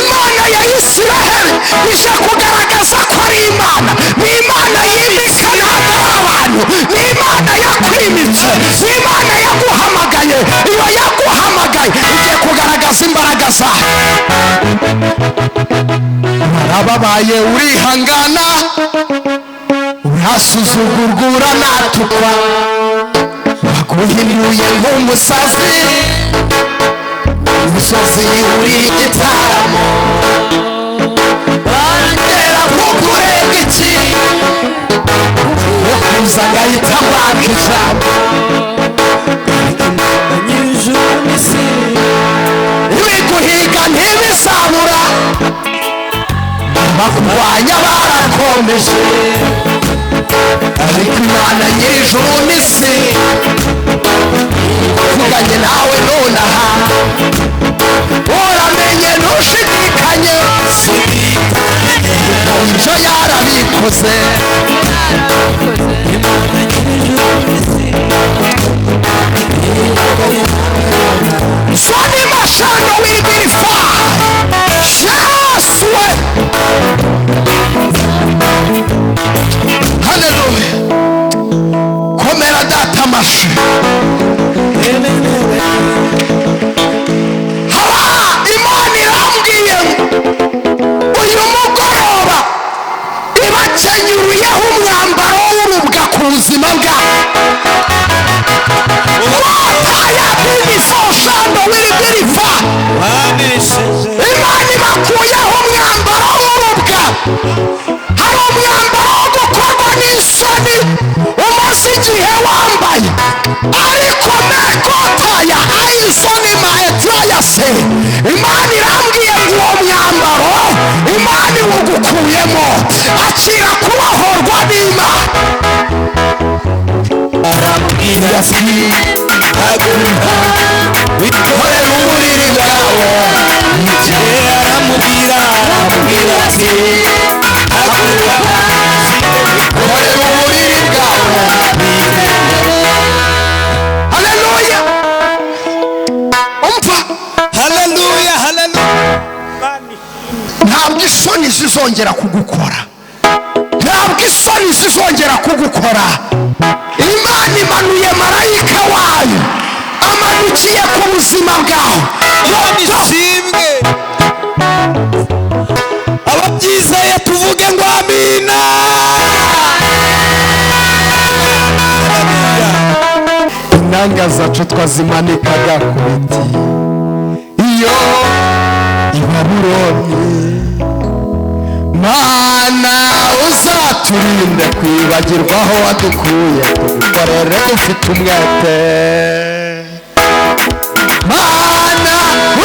Imana ya Isiraheli ije kugaragaza ko ari Imana. Ni Imana yimika ntabwo ari abantu, ni Imana yakwimitse, ni Imana yaguhamagaye. Iyo yaguhamagaye igiye kugaragaza imbaraga zayo. Warababaye urihangana, urasuzugurwa, uranatukwa, baguhinduye nk'umusazi, umusozi uri igitaramo, baragera kukurega iki, ukuza ngahita mbaka ijambo. Ibiguhiga ntibizabura, bakurwanya barakomeje, ariko Imana nyir'ijuru n'isi ivuganye nawe nonaha, uramenye ntushidikanye, ibyo yarabikoze. Soni mashando will be fine. Yesu we. Haleluya. Komera data amashyi. Haba Imana irambwiye ngo uyu mugoroba ibakenyuruyeho umwambaro w'urubwa ku buzima bwawe. Wataya binifoshando wiribirifa. Imana ibakuyeho umwambaro w'urubwa. Hari umwambaro wo gukorwa n'isoni umaze igihe wambaye, ariko mekotaya ayisoni maetrayase. Imana irambwiye ngo uwo mwambaro Imana iwugukuyemo, akira kubohorwa n'Imana. Haguruka wikorere uburiri bwawe. Aramubwira ati haguruka wikorere uburiri bwawe. Haleluya. Umva. Haleluya, haleluya. Ntabwo isoni zizongera kugukora, ntabwo isoni zizongera kugukora. Imana imanuye marayika wayo, amanukiye ku buzima bwawe. Ishimwe. Ababyizeye tuvuge ngo amina. Inanga zacu twazimanikaga ku biti iyo i Babuloni. Mana uzaturinde kwibagirwa aho wadukuye, tugukorere dufite umwete. Mana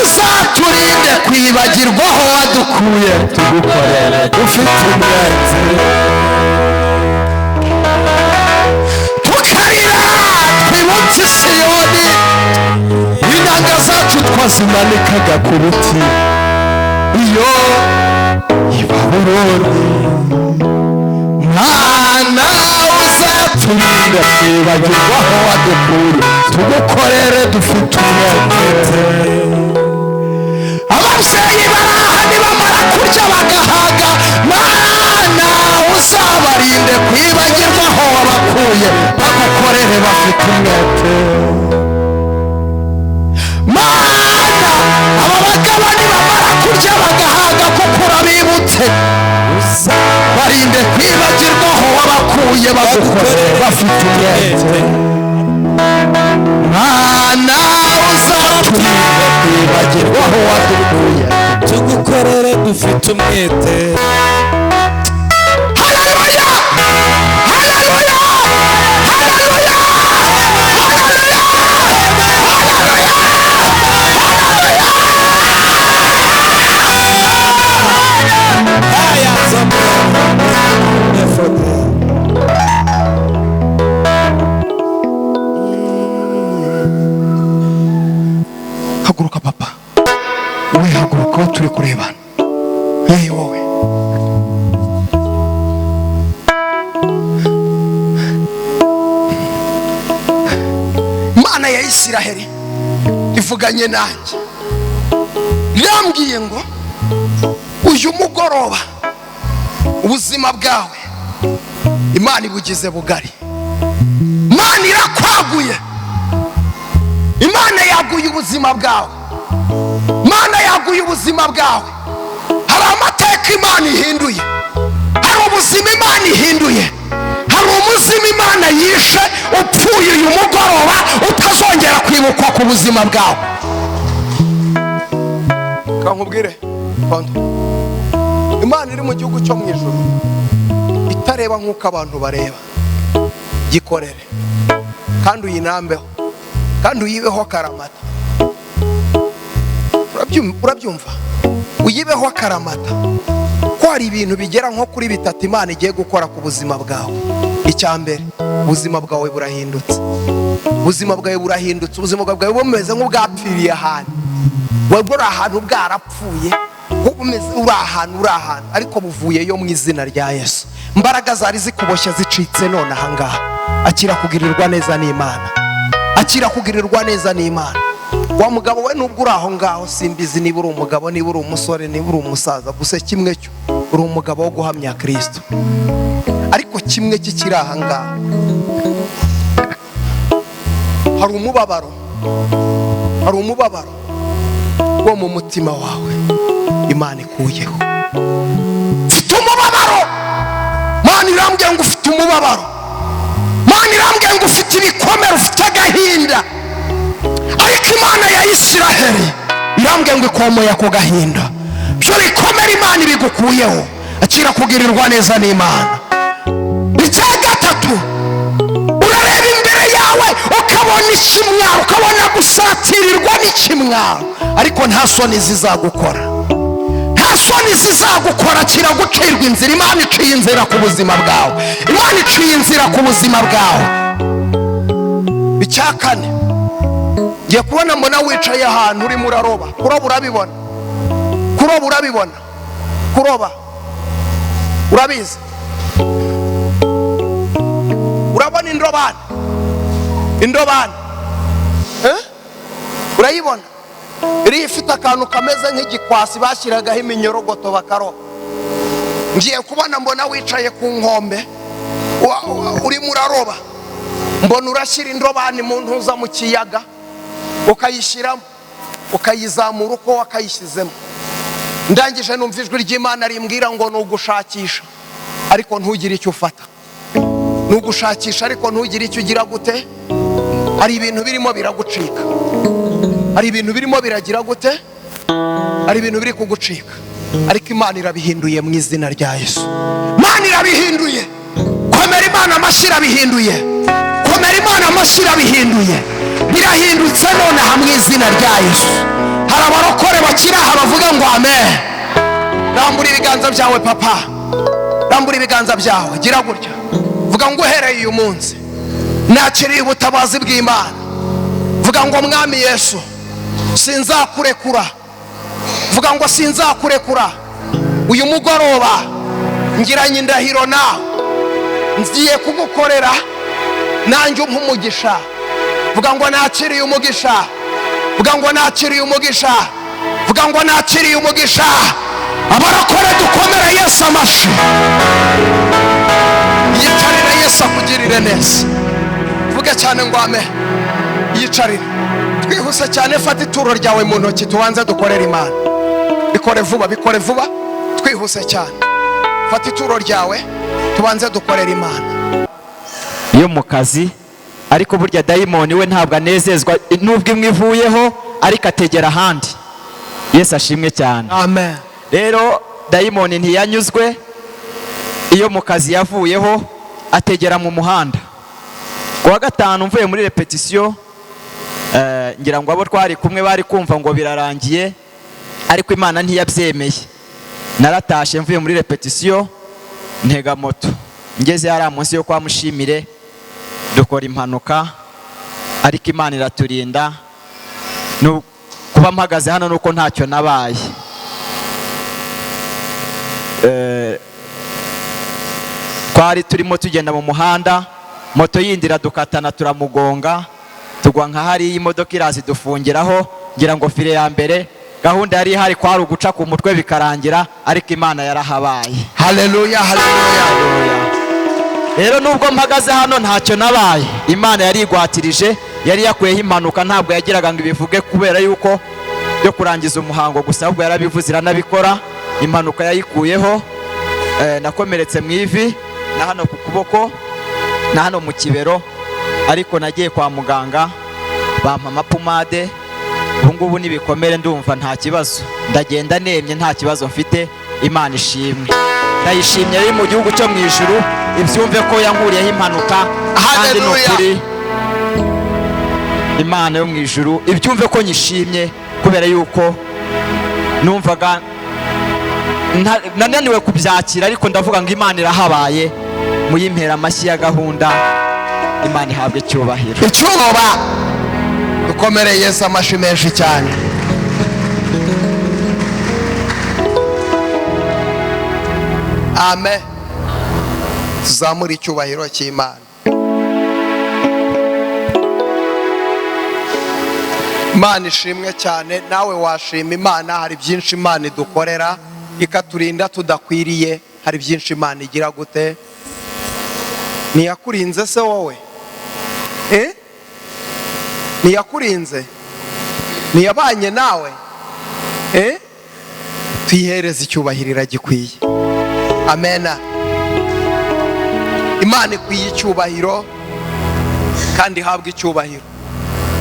uzaturinde kwibagirwa aho wadukuye, tugukorere dufite umwete. Tukarira twibutse Siyoni, inanga zacu twazimanikaga ku biti iyo i Babuloni. Mana uzaturinde kwibagirwa aho wadukuye, tugukorere dufite umwete. Ababyeyi baraha nibamara kurya bagahaga, Mana uzabarinde kwibagirwa aho wabakuye, bagukorere bafite umwete. Mana aba bagabo nibamara kurya bagahaga kuko urabibutse, barinde kwibagirwa aho wabakuye, bagukorere bafite umwete. Mana uzaturinde kwibagirwa aho wadukuye, tugukorere dufite umwete. Haleluya, haleluya, haleluya, haleluya, haleluya. Haguruka papa, wowe haguruka, aho turi kurebana. Hey wowe, Imana ya Isiraheli ivuganye nanjye, yambwiye ngo uyu mugoroba ubuzima bwawe Imana ibugize bugari. Imana irakwaguye, Imana yaguye ubuzima bwawe, Imana yaguye ubuzima bwawe. Hari amateka Imana ihinduye, hari ubuzima Imana ihinduye, hari umuzima Imana yishe upfuye uyu mugoroba utazongera kwibukwa ku buzima bwawe. Kankubwire kondo, Imana iri mu gihugu cyo mu ijuru itareba nk'uko abantu bareba. Gikorere kandi uyinambeho kandi uyibeho akaramata. Urabyumva? Uyibeho akaramata, ko hari ibintu bigera nko kuri bitatu Imana igiye gukora ku buzima bwawe. Icya mbere, ubuzima bwawe burahindutse, ubuzima bwawe burahindutse, ubuzima bwawe bumeze nk'ubwapfiriye ahantu, wabwo uri ahantu bwarapfuye, bumeze uri ahantu ariko buvuyeyo mu izina rya Yesu. Imbaraga zari zikuboshye zicitse none ahangaha. Akira kugirirwa neza n'Imana, akira kugirirwa neza n'Imana. Wa mugabo we, nubwo uri aho ngaho simbizi niba uri umugabo, niba uri umusore, niba uri umusaza, gusa kimwe cyo uri umugabo wo guhamya Kristo. Ariko kimwe kikiri aha ngaha, hari umubabaro, hari umubabaro wo mu mutima wawe Imana ikuyeho. Mfite umubabaro, Imana irambwiye ngo ufite umubabaro, Imana irambwiye ngo ufite ibikomere, ufite agahinda. Ariko Imana ya Isiraheli irambwiye ngo ikomoye ako gahinda, byo bikomere Imana ibigukuyeho. Akira kugirirwa neza n'Imana. Icya gatatu, urareba imbere yawe ukabona ikimwaro, ukabona gusatirirwa n'ikimwaro, ariko nta soni zizagukora, nta soni zizagukora. Kiragucirwa inzira. Imana iciye inzira ku buzima bwawe, Imana iciye inzira ku buzima bwawe. Icya kane, Ngiye kubona mbona wicaye ahantu urimo uraroba. Kuroba urabibona? Kuroba urabibona? Kuroba urabizi? Urabona indobani? Indobani urayibona? Iriya ifite akantu kameze nk'igikwasi bashyiragaho iminyorogoto bakaroba. Ngiye kubona mbona wicaye ku nkombe urimo uraroba, mbona urashyira indobani mu ntuza mu kiyaga, ukayishyiramo ukayizamura uko wakayishyizemo. Ndangije numva ijwi ry'Imana rimbwira ngo ni ugushakisha ariko ntugire icyo ufata, ni ugushakisha ariko ntugire icyo ugira gute. Hari ibintu birimo biragucika, hari ibintu birimo biragira gute, hari ibintu biri kugucika, ariko Imana irabihinduye mu izina rya Yesu. Imana irabihinduye. Komera Imana amashyi, irabihinduye. Komera Imana amashyi, irabihinduye. Birahindutse nonaha mu izina rya Yesu. Hari abarokore bakiri aha bavuga ngo amen. Rambura ibiganza byawe papa, rambura ibiganza byawe, gira gutya, vuga ngo uhereye uyu munsi nakiriye ubutabazi bw'Imana. Vuga ngo Mwami Yesu sinzakurekura. Vuga ngo sinzakurekura. Uyu mugoroba ngiranye indahiro nawe, ngiye kugukorera nanjye umpa umugisha. Vuga ngo nakiriye umugisha. Vuga ngo nakiriye umugisha. Vuga ngo nakiriye umugisha. Abarakore dukomere Yesu amashyi. Yicarire Yesu akugirire neza. Vuga cyane ngo amen. Yicarire. Twihuse cyane, fata ituro ryawe mu ntoki tubanze dukorere Imana. Bikore vuba, bikore vuba, twihuse cyane. Fata ituro ryawe tubanze dukorere Imana. Yo mu kazi, ariko burya dayimoni we ntabwo anezezwa nubwo imwe ivuyeho, ariko ategera ahandi. Yesu ashimwe cyane. Amen. Rero dayimoni ntiyanyuzwe iyo mu kazi yavuyeho, ategera mu muhanda. Kuwa gatanu mvuye muri repetition, ngira ngo abo twari kumwe bari kumva ngo birarangiye, ariko Imana ntiyabyemeye. Naratashe mvuye muri repetition, ntega moto, ngeze hariya munsi yo kwa Mushimire, dukora impanuka, ariko Imana iraturinda. Kuba mpagaze hano nuko ntacyo nabaye. Twari turimo tugenda mu muhanda, moto yindi iradukatana turamugonga, tugwa nka hariya imodoka iraza idufungiraho. Ngira ngo fire ya mbere gahunda yari ihari kwari uguca ku mutwe bikarangira, ariko Imana yarahabaye. Haleluya, haleluya. Rero nubwo mpagaze hano ntacyo nabaye, Imana yarigwatirije, yari yakuyeho impanuka. Ntabwo yagiraga ngo ibivuge kubera yuko byo kurangiza umuhango gusa, ahubwo yarabivuze iranabikora. Impanuka yayikuyeho. Nakomeretse mu ivi na hano ku kuboko na hano mu kibero, ariko nagiye kwa muganga bampa amapomade. Ubu ngubu n'ibikomere ndumva nta kibazo, ndagenda nemye nta kibazo mfite. Imana ishimwe, ndayishimye iri mu gihugu cyo mu ijuru, ibyumve ko yankuriyeho impanuka. Kandi ni ukuri Imana yo mu ijuru ibyumve ko nyishimye, kubera yuko numvaga nananiwe kubyakira, ariko ndavuga ngo Imana irahabaye. Muyimpera amashyi ya gahunda, Imana ihabwe icyubahiro. Icyuba dukomere Yesu amashyi menshi cyane. Amen. Tuzamure icyubahiro cy'Imana. Imana ishimwe cyane. Nawe washima Imana, hari byinshi Imana idukorera ikaturinda tudakwiriye. Hari byinshi Imana igira gute. Ntiyakurinze se wowe? Ntiyakurinze? Ntiyabanye nawe? Tuyihereze icyubahiro iragikwiye. Amena. Imana ikwiye icyubahiro kandi ihabwa icyubahiro,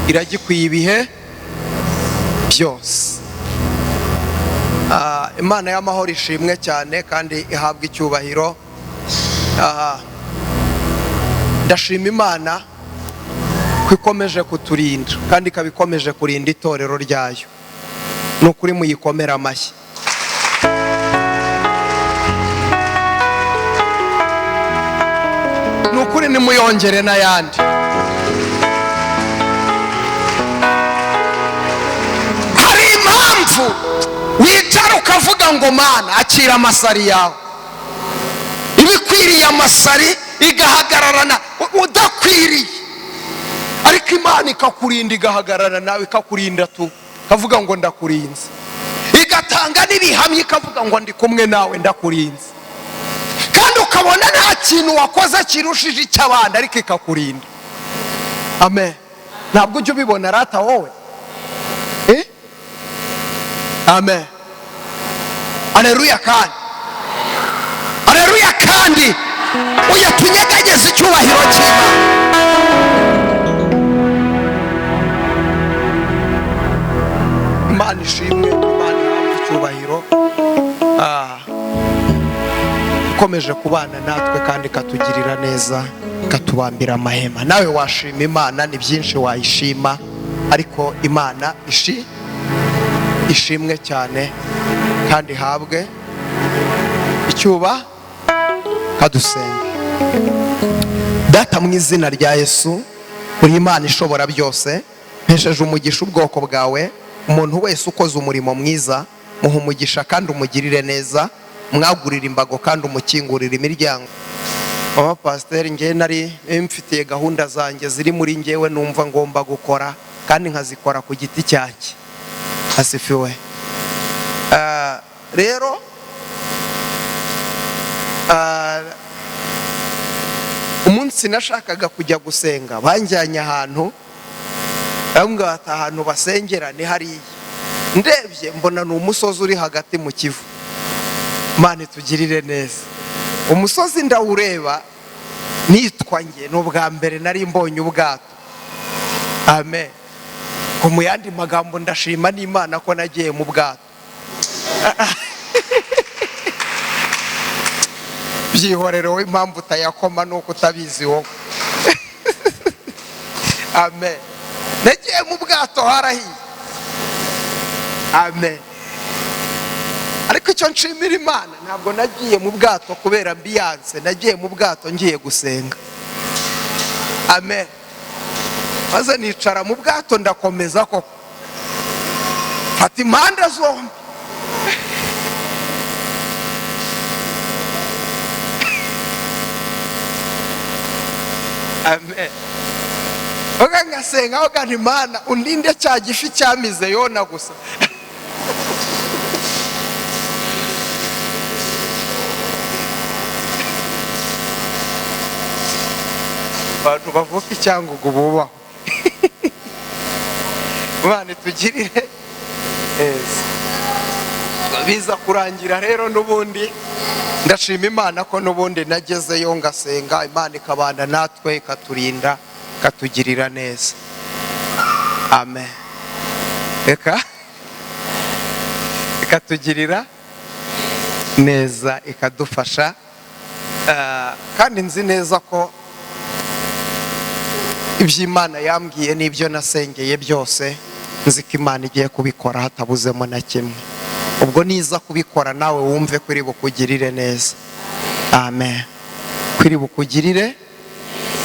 iragikwiye ibihe byose. Imana y'amahoro ishimwe cyane kandi ihabwa icyubahiro. Ndashima Imana ko ikomeje kuturinda kandi ikaba ikomeje kurinda itorero ryayo. Ni ukuri muyikomera amashyi. Ni ukuri nimuyongere n'ayandi. Ikavuga ngo Mana akira amasari yawe, ibikwiriye amasari igahagararana udakwiriye, ariko Imana ikakurinda, igahagarara nawe ikakurinda tu, ikavuga ngo ndakurinze, igatanga n'ibihamya ikavuga ngo ndi kumwe nawe ndakurinze, kandi ukabona nta kintu wakoze kirushije icy'abandi, ariko ikakurinda. Amen. Ntabwo ujya ubibona rata wowe? Amen. Aleluya. Kandi aleluya. Kandi uya tunyeganyeze icyubahiro cy'Imana. Imana ishimwe, Imana ihabwe icyubahiro, ikomeje kubana natwe kandi ikatugirira neza, ikatubambira amahema. Nawe washima Imana, ni byinshi wayishima, ariko Imana ishimwe cyane kandi ihabwe icyuba. Kadusenga. Data, mu izina rya Yesu, uri Imana ishobora byose, mpesheje umugisha ubwoko bwawe. Umuntu wese ukoze umurimo mwiza muha umugisha kandi umugirire neza, mwagurira imbago kandi umukingurira imiryango. Mama pasiteri, ngewe nari mfitiye gahunda zanjye ziri muri ngewe numva ngomba gukora kandi nkazikora ku giti cyanjye. Asifiwe. Rero umunsi nashakaga kujya gusenga banjyanye ahantu, bambwira bati ahantu basengera ni hariya. Ndebye mbona ni umusozi uri hagati mu Kivu. Imana itugirire neza. Umusozi ndawureba nitwa nge, ni ubwa mbere nari mbonye ubwato. Amen. Ko mu yandi magambo ndashima n'Imana ko nagiye mu bwato. Byihorero impamvu utayakoma nuko utabizi wowe. Amen. Nagiye mu bwato harahiye. Amen. Ariko icyo nshimira Imana, ntabwo nagiye mu bwato kubera ambiance, nagiye mu bwato ngiye gusenga. Amen. Maze nicara mu bwato ndakomeza koko, fata impande zombi. Amen. Oga ngasenga, oga nti Mana undinde cya gifi cyamize Yona gusa. Abantu bavuka icyangugu bubaho. Imana itugirire neza. Biza kurangira rero n'ubundi ndashima Imana ko n'ubundi nagezeyo ngasenga, Imana ikabana natwe ikaturinda ikatugirira neza. Amen. Reka ikatugirira neza ikadufasha, kandi nzi neza ko iby'Imana yambwiye n'ibyo nasengeye byose nzi ko Imana igiye kubikora hatabuzemo na kimwe. Ubwo niza kubikora nawe wumve ko iri bukugirire neza. Amen. Ko iri bukugirire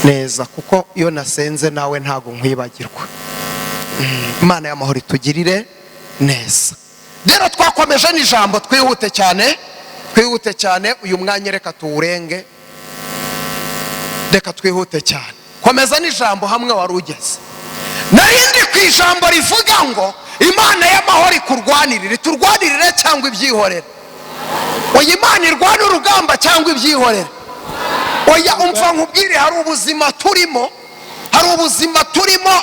neza, kuko iyo nasenze nawe ntago nkwibagirwa. Imana y'amahoro itugirire neza. Rero twakomeje n'ijambo, twihute cyane, twihute cyane, uyu mwanya reka tuwurenge, reka twihute cyane. Komeza n'ijambo hamwe wari ugeze. Narindi ku ijambo rivuga ngo Imana y'amahoro ikurwanirire, turwanirire cyangwa ibyihorere. Oya, Imana irwana urugamba cyangwa ibyihorere. Oya, umva nkubwire, hari ubuzima turimo, hari ubuzima turimo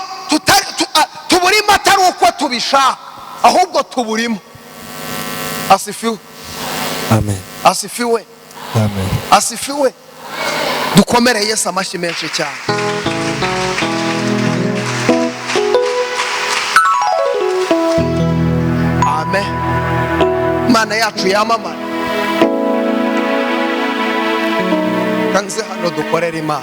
tuburimo atari uko tubishaka, ahubwo tuburimo. Asifiwe. Amen. Asifiwe. Amen. Asifiwe. Dukomere Yesu amashyi menshi cyane. Amen. Imana yacu yamamara. Kanze hano dukorera Imana.